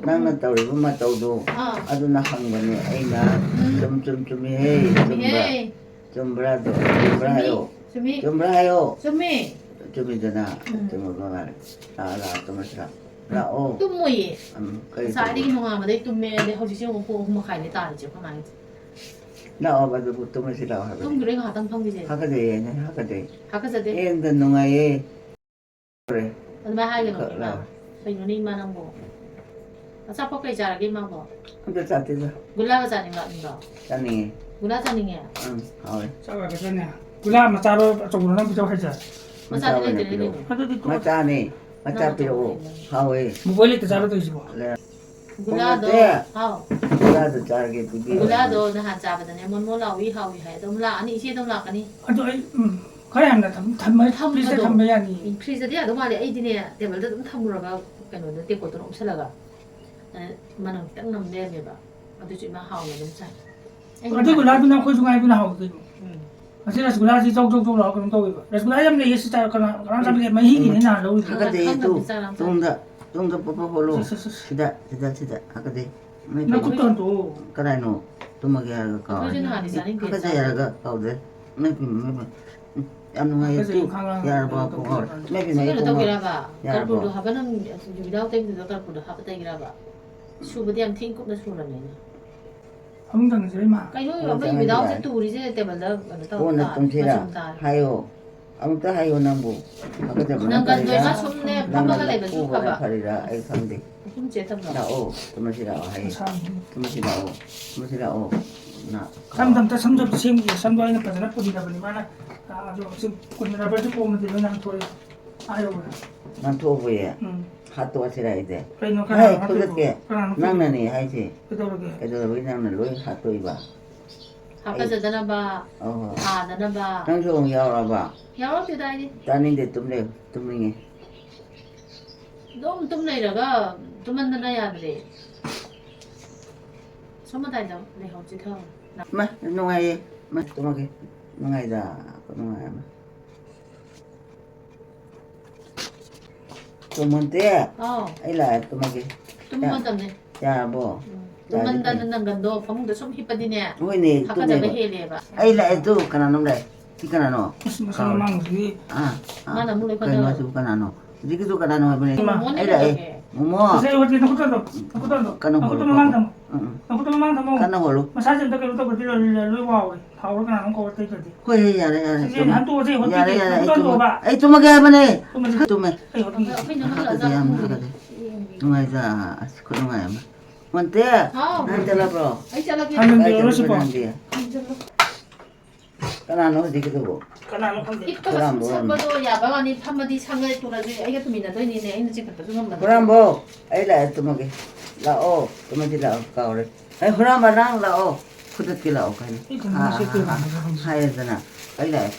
ꯅꯪꯅ ꯇꯧꯔꯤꯕ ꯃꯇꯧꯗꯣ, ꯑꯥ꯫ ꯑꯗꯨꯅ ꯍꯪꯕꯅꯦ ꯑꯩꯅ꯫ ꯎꯝ꯫ ꯆꯨꯝ, ꯆꯨꯝ, ꯆꯨꯝꯃꯤꯍꯦ, ꯆꯨꯝꯕ꯭ꯔꯥ? ꯆꯨꯝꯃꯤꯍꯦ꯫ ꯆꯨꯝꯕ꯭ꯔꯥꯗꯣ? ꯆꯨꯝꯕ꯭ꯔꯥ ꯆꯨꯝꯃꯤ, ꯍꯥꯏꯌꯣ꯫ ꯆꯨꯝꯃꯤ꯫ ꯆꯨꯝꯕ꯭ꯔꯥ ꯍꯥꯏꯌꯣ꯫ ꯆꯨꯝꯃꯤ꯫ ꯆꯨꯝꯃꯤꯗꯅ꯫ ꯎꯝ꯫ ꯆꯨꯝꯃꯕ ꯃꯥꯜꯂꯦ꯫ ꯂꯥꯛꯑꯣ, ꯂꯥꯛꯑꯣ, ꯇꯨꯝꯃꯁꯤ ꯂꯥꯛꯑꯣ꯫ ꯇꯨꯝꯃꯣꯏꯌꯦ꯫ ꯎꯝ, ꯀꯔꯤ ꯉꯁꯥꯏꯗꯒꯤ ꯇꯧꯕ? ꯅꯣꯡꯉꯥꯟꯕꯗꯩ ꯇꯨꯝꯃꯦ, ꯑꯗꯩ ꯍꯧꯖꯤꯛꯁꯦ ꯑꯃꯨꯛ ꯄꯨꯡ ꯑꯍꯨꯝ ꯃꯈꯥꯏꯅꯦ ꯇꯥꯔꯤꯁꯦ ꯑꯩꯈꯣꯏ ꯃꯥꯒꯤꯁꯦ꯫ ꯂꯥꯛꯑꯣꯕ ꯑꯗꯨꯕꯨ ꯇꯨꯝꯃꯁꯤ ꯂꯥꯛꯑꯣ ꯍꯥꯏꯕꯅꯦ꯫ ꯇꯨꯝꯈꯤꯔꯣꯏ ꯉꯥꯏꯍꯥꯛꯇꯪ ꯐꯝꯈꯤꯁꯦ꯫ ꯍꯥꯀꯠꯆꯩꯌꯦ ꯍꯥꯏꯅꯦ, ꯍꯥꯀꯠꯆꯩ꯫ ꯍꯥꯀꯠꯆꯗꯦ꯫ ꯍꯦꯟꯅ ꯅꯨꯡꯉꯥꯏꯌꯦ꯫ ꯑꯗꯨꯃꯥꯏꯅ ꯍꯥꯏꯒꯅꯣ ꯈꯔ ꯏꯃꯥ꯫ ꯂꯥꯎ꯫ ꯀꯩꯅꯣꯅꯦ ꯏꯃꯥ ꯅꯪꯕꯣ? ꯑꯆꯥꯄꯣꯠ ꯀꯩ ꯆꯥꯔꯒꯦ ꯏꯃꯥꯕꯣ? ꯑꯝꯇ ꯆꯥꯗꯦꯗ꯫ ꯒꯨꯂꯥꯒ ꯆꯥꯅꯤꯡꯕ ꯅꯪꯗꯣ? ꯆꯥꯅꯤꯡꯉꯦ꯫ ꯒꯨꯂꯥ ꯆꯥꯅꯤꯡꯉꯦ? ꯎꯝ, ꯍꯥꯎꯋꯦ꯫ ꯆꯥꯎ ꯌꯥꯒꯗ꯭ꯔꯅꯦ? ꯒꯨꯂꯥ ꯃꯆꯥꯔꯣ ꯑꯆꯧꯕꯔꯣ ꯅꯪ ꯄꯤꯖꯧ ꯍꯥꯏꯁꯦ? ꯃꯆꯥ ꯃꯆꯥꯗꯤ ꯑꯣꯏꯅ ꯂꯩꯇ꯭ꯔꯦꯅꯦ ꯄꯤꯔꯛꯑꯣ꯫ ꯀꯩꯅꯣ꯫ ꯑꯗꯨꯗꯤ ꯇꯣꯛꯑꯣ꯫ ꯃꯆꯥꯅꯦ꯫ ꯃꯆꯥ ꯅꯪ ꯄꯤꯔꯛꯑꯣ꯫ ꯑꯆꯧꯕ ꯂꯩ꯫ ꯍꯥꯎꯋꯦ꯫ ꯃꯣꯕꯥꯏꯜ ꯂꯦꯠꯇ ꯆꯥꯔ ꯇꯧꯔꯤꯁꯤꯕꯣ? ꯂꯩ꯫ ꯒꯨꯂꯥꯗꯣ, ꯅꯠꯇꯦ꯫ ꯍꯥꯎ꯫ ꯒꯨꯂꯥꯗꯣ ꯆꯥꯔꯒꯦ, ꯄꯤꯕꯤꯌꯣ꯫ ꯒꯨꯂꯥꯗꯣ ꯅꯍꯥꯟ ꯆꯥꯕꯗꯅꯦ ꯃꯣꯟ ꯃꯣꯟ ꯂꯥꯎꯏ, ꯍꯥꯎꯏ ꯍꯥꯏ꯫ ꯑꯗꯨꯝ ꯂꯥꯛꯑꯅꯤ, ꯏꯆꯦ ꯑꯗꯨꯝ ꯂꯥꯛꯀꯅꯤ꯫ ꯑꯗꯣ ꯑꯩ, ꯎꯝ, ꯈꯔ ꯌꯥꯝꯅ ꯊꯝ-, ꯊꯝꯃ ꯊꯝꯕꯗꯣ꯫ ꯐ꯭ꯔꯤꯖꯇ ꯊꯝꯕ ꯌꯥꯅꯤ꯫ ꯎꯝ, ꯐ꯭ꯔꯤꯖꯇꯗꯤ ꯌꯥꯗꯧ ꯃꯥꯜꯂꯦ꯫ ꯑꯩꯗꯤꯅꯦ, ꯇꯦꯕꯜꯗ ꯑꯗꯨꯝ ꯊꯝꯃꯨꯔꯒ ꯀꯩꯅꯣꯗꯣ, ꯇꯦꯡꯀꯣꯠꯇꯨꯅ ꯎꯞꯁꯜꯂꯒ, ꯑ, ꯃꯅꯝ ꯈꯤꯇꯪ ꯅꯝ ꯂꯩꯔꯝꯃꯦꯕ꯫ ꯑꯗꯨꯁꯨ ꯏꯃꯥ ꯍꯥꯎꯅ ꯑꯗꯨꯝ ꯆꯥꯏ꯫ ꯑꯩ ꯑꯗꯨ ꯅꯍꯥꯟ ꯒꯨꯂꯥꯗꯨꯅ ꯑꯩꯈꯣꯏꯁꯨ ꯉꯥꯏꯕꯅ ꯍꯥꯎꯗꯣꯏꯅꯤ꯫ ꯎꯝ꯫ ꯑꯁꯤ ꯔꯁꯒꯨꯂꯥꯁꯤ ꯆꯧ ꯆꯧ ꯆꯧ ꯂꯥꯎꯔꯒ ꯀꯩꯅꯣꯝ ꯇꯧꯋꯦꯕ꯫ ꯔꯁꯒꯨꯂꯥ ꯌꯥꯝ ꯂꯩꯌꯦ ꯁꯤ ꯆꯥ-, ꯀꯅꯥ, ꯀꯅꯥꯝ ꯆꯥꯕꯤꯗꯦ꯫ ꯃꯍꯤꯒꯤꯅꯦ ꯅꯍꯥꯟ ꯂꯧꯔꯤꯗꯣ꯫ ꯍꯥꯀꯠꯆꯩꯌꯦ ꯇꯨ꯫ ꯈꯪꯗꯕꯅꯤ ꯆꯥ ꯂꯥꯝ ꯆꯥ꯫ ꯇꯨꯡꯗ, ꯇꯨꯡꯗ ꯄꯣꯄ ꯍꯣꯜꯂꯣ꯫ ꯁꯤ, ꯁꯤ, ꯁꯤ, ꯁꯤ꯫ ꯁꯤꯗ, ꯁꯤꯗ, ꯁꯤꯗ꯫ ꯍꯥꯀꯠꯆꯩ꯫ ꯅꯪ ꯈꯨꯠꯇꯣ ꯍꯟꯗꯣꯛꯑꯣ꯫ ꯀꯗꯥꯏꯅꯣ? ꯇꯨꯝꯃꯒꯦ ꯍꯥꯏꯔꯒ ꯀꯥꯎꯔꯦ꯫ ꯑꯩꯈꯣꯏꯁꯨ ꯅꯍꯥꯟꯗꯤ ꯆꯥꯅꯤꯡꯗꯦ ꯍꯥꯀꯠꯆꯩ ꯆꯥꯗꯦ꯫ ꯍꯥꯏꯔꯒ ꯀꯥꯎꯗꯦ꯫ ꯏꯃꯥꯏ ꯄꯦꯝꯃ, ꯏꯃꯥꯏ ꯄꯦꯝꯃ꯫ ꯎꯝ, ꯌꯥꯝ ꯅꯨꯡꯉꯥꯏꯌꯦ ꯍꯥꯀꯠꯆꯩ ꯇꯨ꯫ ꯈꯥꯡ ꯂꯥꯡ ꯌꯥꯔꯕꯣ? ꯇꯧꯕ ꯄꯨꯡ ꯍꯧꯔꯦ꯫ ꯇꯧꯕ ꯏꯃꯥꯏ ꯁꯤ ꯄꯦꯝꯃ, ꯀꯩꯅꯣ ꯄꯨꯡ ꯍꯧꯔꯦ꯫ ꯇꯧꯒꯦꯔꯕ? ꯏꯃꯥꯏ ꯄꯦꯝꯃ꯫ ꯀꯔꯄꯨꯔꯗꯣ ꯍꯥꯞꯄ ꯅꯪ ꯌꯨꯕꯤꯗꯥꯎ ꯇꯩꯕꯗꯨꯗ ꯀꯔꯄꯨꯔꯗꯣ ꯍꯥꯞꯄ ꯇꯩꯒꯦꯔꯕ? ꯁꯨꯕꯗꯤ ꯌꯥꯝ ꯊꯤꯅ ꯀꯨꯞꯅ ꯁꯨꯔꯕꯅꯤꯅ꯫ ꯐꯃꯨꯡ ꯊꯪꯅꯁꯤꯔ ꯏꯃꯥ? ꯀꯩꯅꯣ ꯀꯣꯟꯅ ꯑꯃ ꯆꯪꯉꯁꯤ ꯌꯨꯕꯤꯗꯥꯎꯁꯦ ꯌꯥꯔꯦ꯫ ꯇꯨꯔꯤꯁꯦ ꯇꯦꯕꯜꯗ ꯀꯩꯅꯣ ꯇꯧꯔ ꯀꯣꯟꯅ ꯇꯥ-, ꯇꯨꯝꯁꯤꯔ? ꯃꯆꯨꯝ ꯇꯥꯔꯦ꯫ ꯍꯥꯏꯌꯣ꯫ ꯑꯃꯨꯛꯇ ꯍꯥꯏꯌꯣ ꯅꯪꯕꯨ꯫ ꯍꯥꯀꯠꯆꯕꯅ ꯅꯪꯒꯟꯗꯣ ꯐꯔꯤꯔꯥ? ꯏꯃꯥ ꯁꯨꯝꯅꯦ ꯅꯪꯅ ꯐꯝꯃꯒ ꯂꯩꯕꯁꯨ ꯂꯐꯨꯕꯅ ꯐꯕ꯫ ꯐꯔꯤꯔꯥ? ꯑꯩ ꯈꯪꯗꯦ꯫ ꯎꯐꯨꯟ ꯆꯦꯠꯇꯕ꯭ꯔꯣ? ꯂꯥꯛꯑꯣ, ꯇꯨꯝꯃꯁꯤ ꯂꯥꯛꯑꯣ ꯍꯥꯏꯌꯦ꯫ ꯃꯁꯥꯅꯤ꯫ ꯇꯨꯝꯃꯁꯤ ꯂꯥꯛꯑꯣ, ꯇꯨꯝꯃꯁꯤ ꯂꯥꯛꯑꯣ꯫ ꯅ-, ꯁꯝꯗꯣ ꯑꯝꯇ, ꯁꯝꯗꯣ ꯑꯝꯇ ꯁꯦꯝꯈꯤꯒꯦ꯫ ꯁꯝꯗꯣ ꯑꯩꯅ ꯐꯖꯅ ꯄꯨꯟꯗꯕꯅꯤ꯫ ꯃꯥꯅ, ꯑꯥ, ꯑꯗꯣ ꯁꯤ ꯀꯨꯏꯅ rubber ꯁꯦ ꯄꯣꯝꯃꯗꯤ ꯂꯣꯏ ꯅꯥꯟꯊꯣꯛꯑꯦ꯫ ꯑꯥ ꯌꯧꯕꯗ꯫ ꯅꯥꯟꯊꯣꯛꯑꯕꯣꯌꯦ? ꯎꯝ꯫ ꯍꯥꯠꯇꯣꯛꯑꯁꯤꯔ ꯑꯩꯗꯤ? ꯀꯩꯅꯣ, ꯍꯦ, ꯀꯅꯥꯅꯣ ꯍꯥꯠꯇꯣꯏꯕꯣ? ꯐꯨꯗꯠꯀꯦ꯫ ꯀꯅꯥꯅꯣ ꯅꯪꯅꯅꯦ ꯐꯨꯗꯣꯏꯕꯣ? ꯍꯥꯏꯁꯦ꯫ ꯀꯩꯗꯧꯔꯒꯦ? ꯀꯩꯗꯧꯔꯕꯒꯤ ꯅꯪꯅ ꯂꯣꯏ ꯍꯥꯠꯇꯣꯛꯏꯕ? ꯍꯥꯀꯠꯆꯗꯅꯕ, ꯑꯣ꯫ ꯊꯥꯗꯅꯕ꯫ ꯅꯪꯁꯨ ꯑꯃꯨꯛ ꯌꯥꯎꯔꯕ? ꯌꯥꯎꯔꯛꯇꯦꯗ ꯑꯩꯗꯤ꯫ ꯇꯥꯅꯤꯡꯗꯦ, ꯇꯨꯝ ꯂꯩꯌꯨ, ꯇꯨꯝꯅꯤꯡꯉꯦ꯫ ꯑꯗꯨꯝ ꯇꯨꯝ ꯂꯩꯔꯒ ꯇꯨꯝꯃꯟꯗꯅ ꯌꯥꯗ꯭ꯔꯦ꯫ ꯁꯣꯝ ꯃꯇꯥꯏꯗ ꯂꯩꯍꯧꯁꯤ ꯊꯥꯎ꯫ ꯃꯥ, ꯅꯨꯡꯉꯥꯏꯌꯦ꯫ ꯃꯥ, ꯇꯨꯝꯃꯒꯦ꯫ ꯅꯨꯡꯉꯥꯏꯗ, ꯈꯨꯅꯨꯡꯉꯥꯏ ꯑꯃ꯫ ꯇꯨꯝꯃꯟꯇꯦ꯫ ꯍꯥꯎ꯫ ꯑꯩ ꯂꯥꯛꯑꯦ, ꯇꯨꯝꯃꯒꯦ꯫ ꯇꯨꯝꯕ ꯃꯇꯝꯅꯤ꯫ ꯌꯥꯔꯕꯣ? ꯎꯝ꯫ ꯌꯥꯔꯗꯤ ꯇꯨꯝꯃꯟꯗꯅ ꯐꯩ꯫ ꯅꯪꯒꯟꯗꯣ ꯐꯃꯨꯡꯗ ꯁꯨꯝ ꯍꯤꯞꯄꯗꯤꯅꯦ, ꯍꯣꯏꯅꯦ, ꯍꯥꯀꯠꯆꯕ ꯇꯨꯝꯃꯦꯕ꯫ ꯍꯦꯜꯂꯦꯕ꯫ ꯑꯩ ꯂꯥꯛꯑꯦ ꯇꯨ, ꯀꯅꯥꯅꯣꯝ ꯂꯥꯛꯑꯦ꯫ ꯁꯤ ꯀꯅꯥꯅꯣ? ꯑꯁ, ꯃꯁꯤ ꯀꯥꯎꯔꯦ꯫ ꯃꯃꯥꯡꯁꯤꯗꯤ꯫ ꯑꯥ, ꯑꯥ, ꯃꯥꯅ ꯑꯃꯨꯛ ꯂꯣꯏ ꯀꯩꯅꯣ ꯈꯟꯗꯣꯛꯑꯦ꯫ ꯁꯤꯕꯨ ꯀꯅꯥꯅꯣ? ꯍꯧꯖꯤꯛꯀꯤꯗꯨ ꯀꯅꯥꯅꯣ ꯍꯥꯏꯕꯅꯦ? ꯃꯣꯃꯣꯅꯦ ꯑꯩ ꯂꯥꯛꯑꯦ꯫ ꯀꯩꯗꯧꯔꯒꯦ? ꯃꯣꯃꯣ꯫ ꯉꯁꯥꯏ ꯍꯧꯖꯤꯛ ꯅꯈꯨꯠꯇꯣ ꯑꯝꯇ, ꯅꯈꯨꯠꯇꯣ ꯑꯝꯇ, ꯀꯟꯅ ꯅꯈꯨꯠꯇꯣ ꯍꯣꯜꯂꯨꯀꯣ꯫ ꯃꯃꯥꯡꯗ ꯑꯃꯨꯛ, ꯎꯝ, ꯎꯝ꯫ ꯅꯈꯨꯠꯇꯣ ꯃꯃꯥꯡꯗ ꯑꯃꯨꯛ꯫ ꯀꯟꯅ ꯍꯣꯜꯂꯨ꯫ ꯃꯁꯥꯁꯦ ꯑꯝꯇ ꯀꯩꯅꯣ ꯇꯧꯒꯗꯤ ꯂꯣꯏ, ꯂꯣꯏ, ꯂꯣꯏ ꯋꯥꯎꯔꯦ꯫ ꯊꯥꯎꯔ ꯀꯅꯥꯅꯣꯝ ꯀꯧꯔ ꯇꯩꯗ꯭ꯔꯗꯤ꯫ ꯍꯣꯏ, ꯍꯣꯏ, ꯌꯥꯔꯦ, ꯌꯥꯔꯦ, ꯁꯤꯁꯦ ꯇꯨꯝꯃꯦ꯫ ꯍꯟꯇꯣꯛꯑꯁꯦ, ꯍꯣꯠꯄꯤꯒꯦ꯫ ꯌꯥꯔꯦ, ꯌꯥꯔꯦ, ꯑꯩ ꯅꯈꯨꯠꯇꯣ ꯇꯨꯝꯃꯦ꯫ ꯍꯟꯇꯣꯛꯑꯕ꯫ ꯑꯩ ꯇꯨꯝꯃꯒꯦ ꯍꯥꯏꯕꯅꯦ꯫ ꯇꯨꯝꯃꯁꯦ꯫ ꯇꯨꯝꯃꯦ꯫ ꯑꯩ ꯍꯣꯠꯄꯤꯒꯦ꯫ ꯑꯩꯈꯣꯏ ꯅꯪ ꯍꯥꯀꯠꯆꯩ, ꯌꯥꯝ ꯍꯜꯂꯛꯑꯒ ꯍꯥꯀꯠꯆꯩ꯫ ꯌꯦꯡꯒꯦ꯫ ꯅꯨꯡꯉꯥꯏꯖ-, ꯑꯁ, ꯈꯨꯅꯨꯡꯉꯥꯏ ꯑꯃ꯫ ꯃꯣꯟꯇꯦ, ꯍꯥꯎ꯫ ꯅꯪ ꯆꯠꯂꯕ꯭ꯔꯣ? ꯑꯩ ꯆꯠꯂꯒꯦ꯫ ꯍꯟꯖꯤꯟꯕꯤꯔꯣ ꯀꯥꯏ ꯆꯠꯂꯤꯕ ꯁꯤꯀꯣ꯫ ꯅꯪꯗꯤ? ꯍꯟꯖꯤꯜꯂꯣ꯫ ꯀꯅꯥꯅꯣ ꯍꯧꯖꯤꯛꯀꯤꯗꯨꯕꯨ? ꯀꯅꯥꯅꯣ ꯈꯪꯗꯦ꯫ ꯍꯤꯞꯄꯒ ꯁꯨꯝ ꯍꯨꯔꯥꯟꯕ ꯑꯣꯏꯔꯝꯅꯤ꯫ ꯁꯪꯕꯗꯣ ꯌꯥꯕ ꯋꯥꯅꯤ, ꯐꯝꯃꯗꯤ ꯁꯪꯉꯦ, ꯇꯨꯔꯁꯨ ꯑꯩꯒ ꯇꯨꯃꯤꯟꯅꯗꯣꯏꯅꯤꯅꯦ, ꯑꯩꯅ ꯆꯤꯡꯈꯠꯄꯁꯨ ꯉꯝꯗꯕ꯫ ꯍꯨꯔꯥꯟꯕꯧ, ꯑꯩ ꯂꯥꯛꯑꯦ, ꯇꯨꯝꯃꯒꯦ꯫ ꯂꯥꯛꯑꯣ, ꯇꯨꯝꯃꯗꯤ ꯂꯥꯛꯑꯣ, ꯀꯥꯎꯔꯦ꯫ ꯑꯩ ꯍꯨꯔꯥꯟꯕ, ꯅꯪ ꯂꯥꯛꯑꯣ, ꯐꯨꯗꯠꯀꯦ ꯂꯥꯛꯑꯣ ꯀꯥꯏꯅ꯫ ꯑꯩ ꯀꯩꯅꯣ ꯑꯥ, ꯉꯁꯤ ꯑꯥ, ꯑꯥ, ꯀꯩꯅꯣ ꯈꯪꯗꯦ꯫ ꯍꯥꯏꯔꯦꯗꯅ, ꯑꯩ ꯂꯥꯛꯑꯦ꯫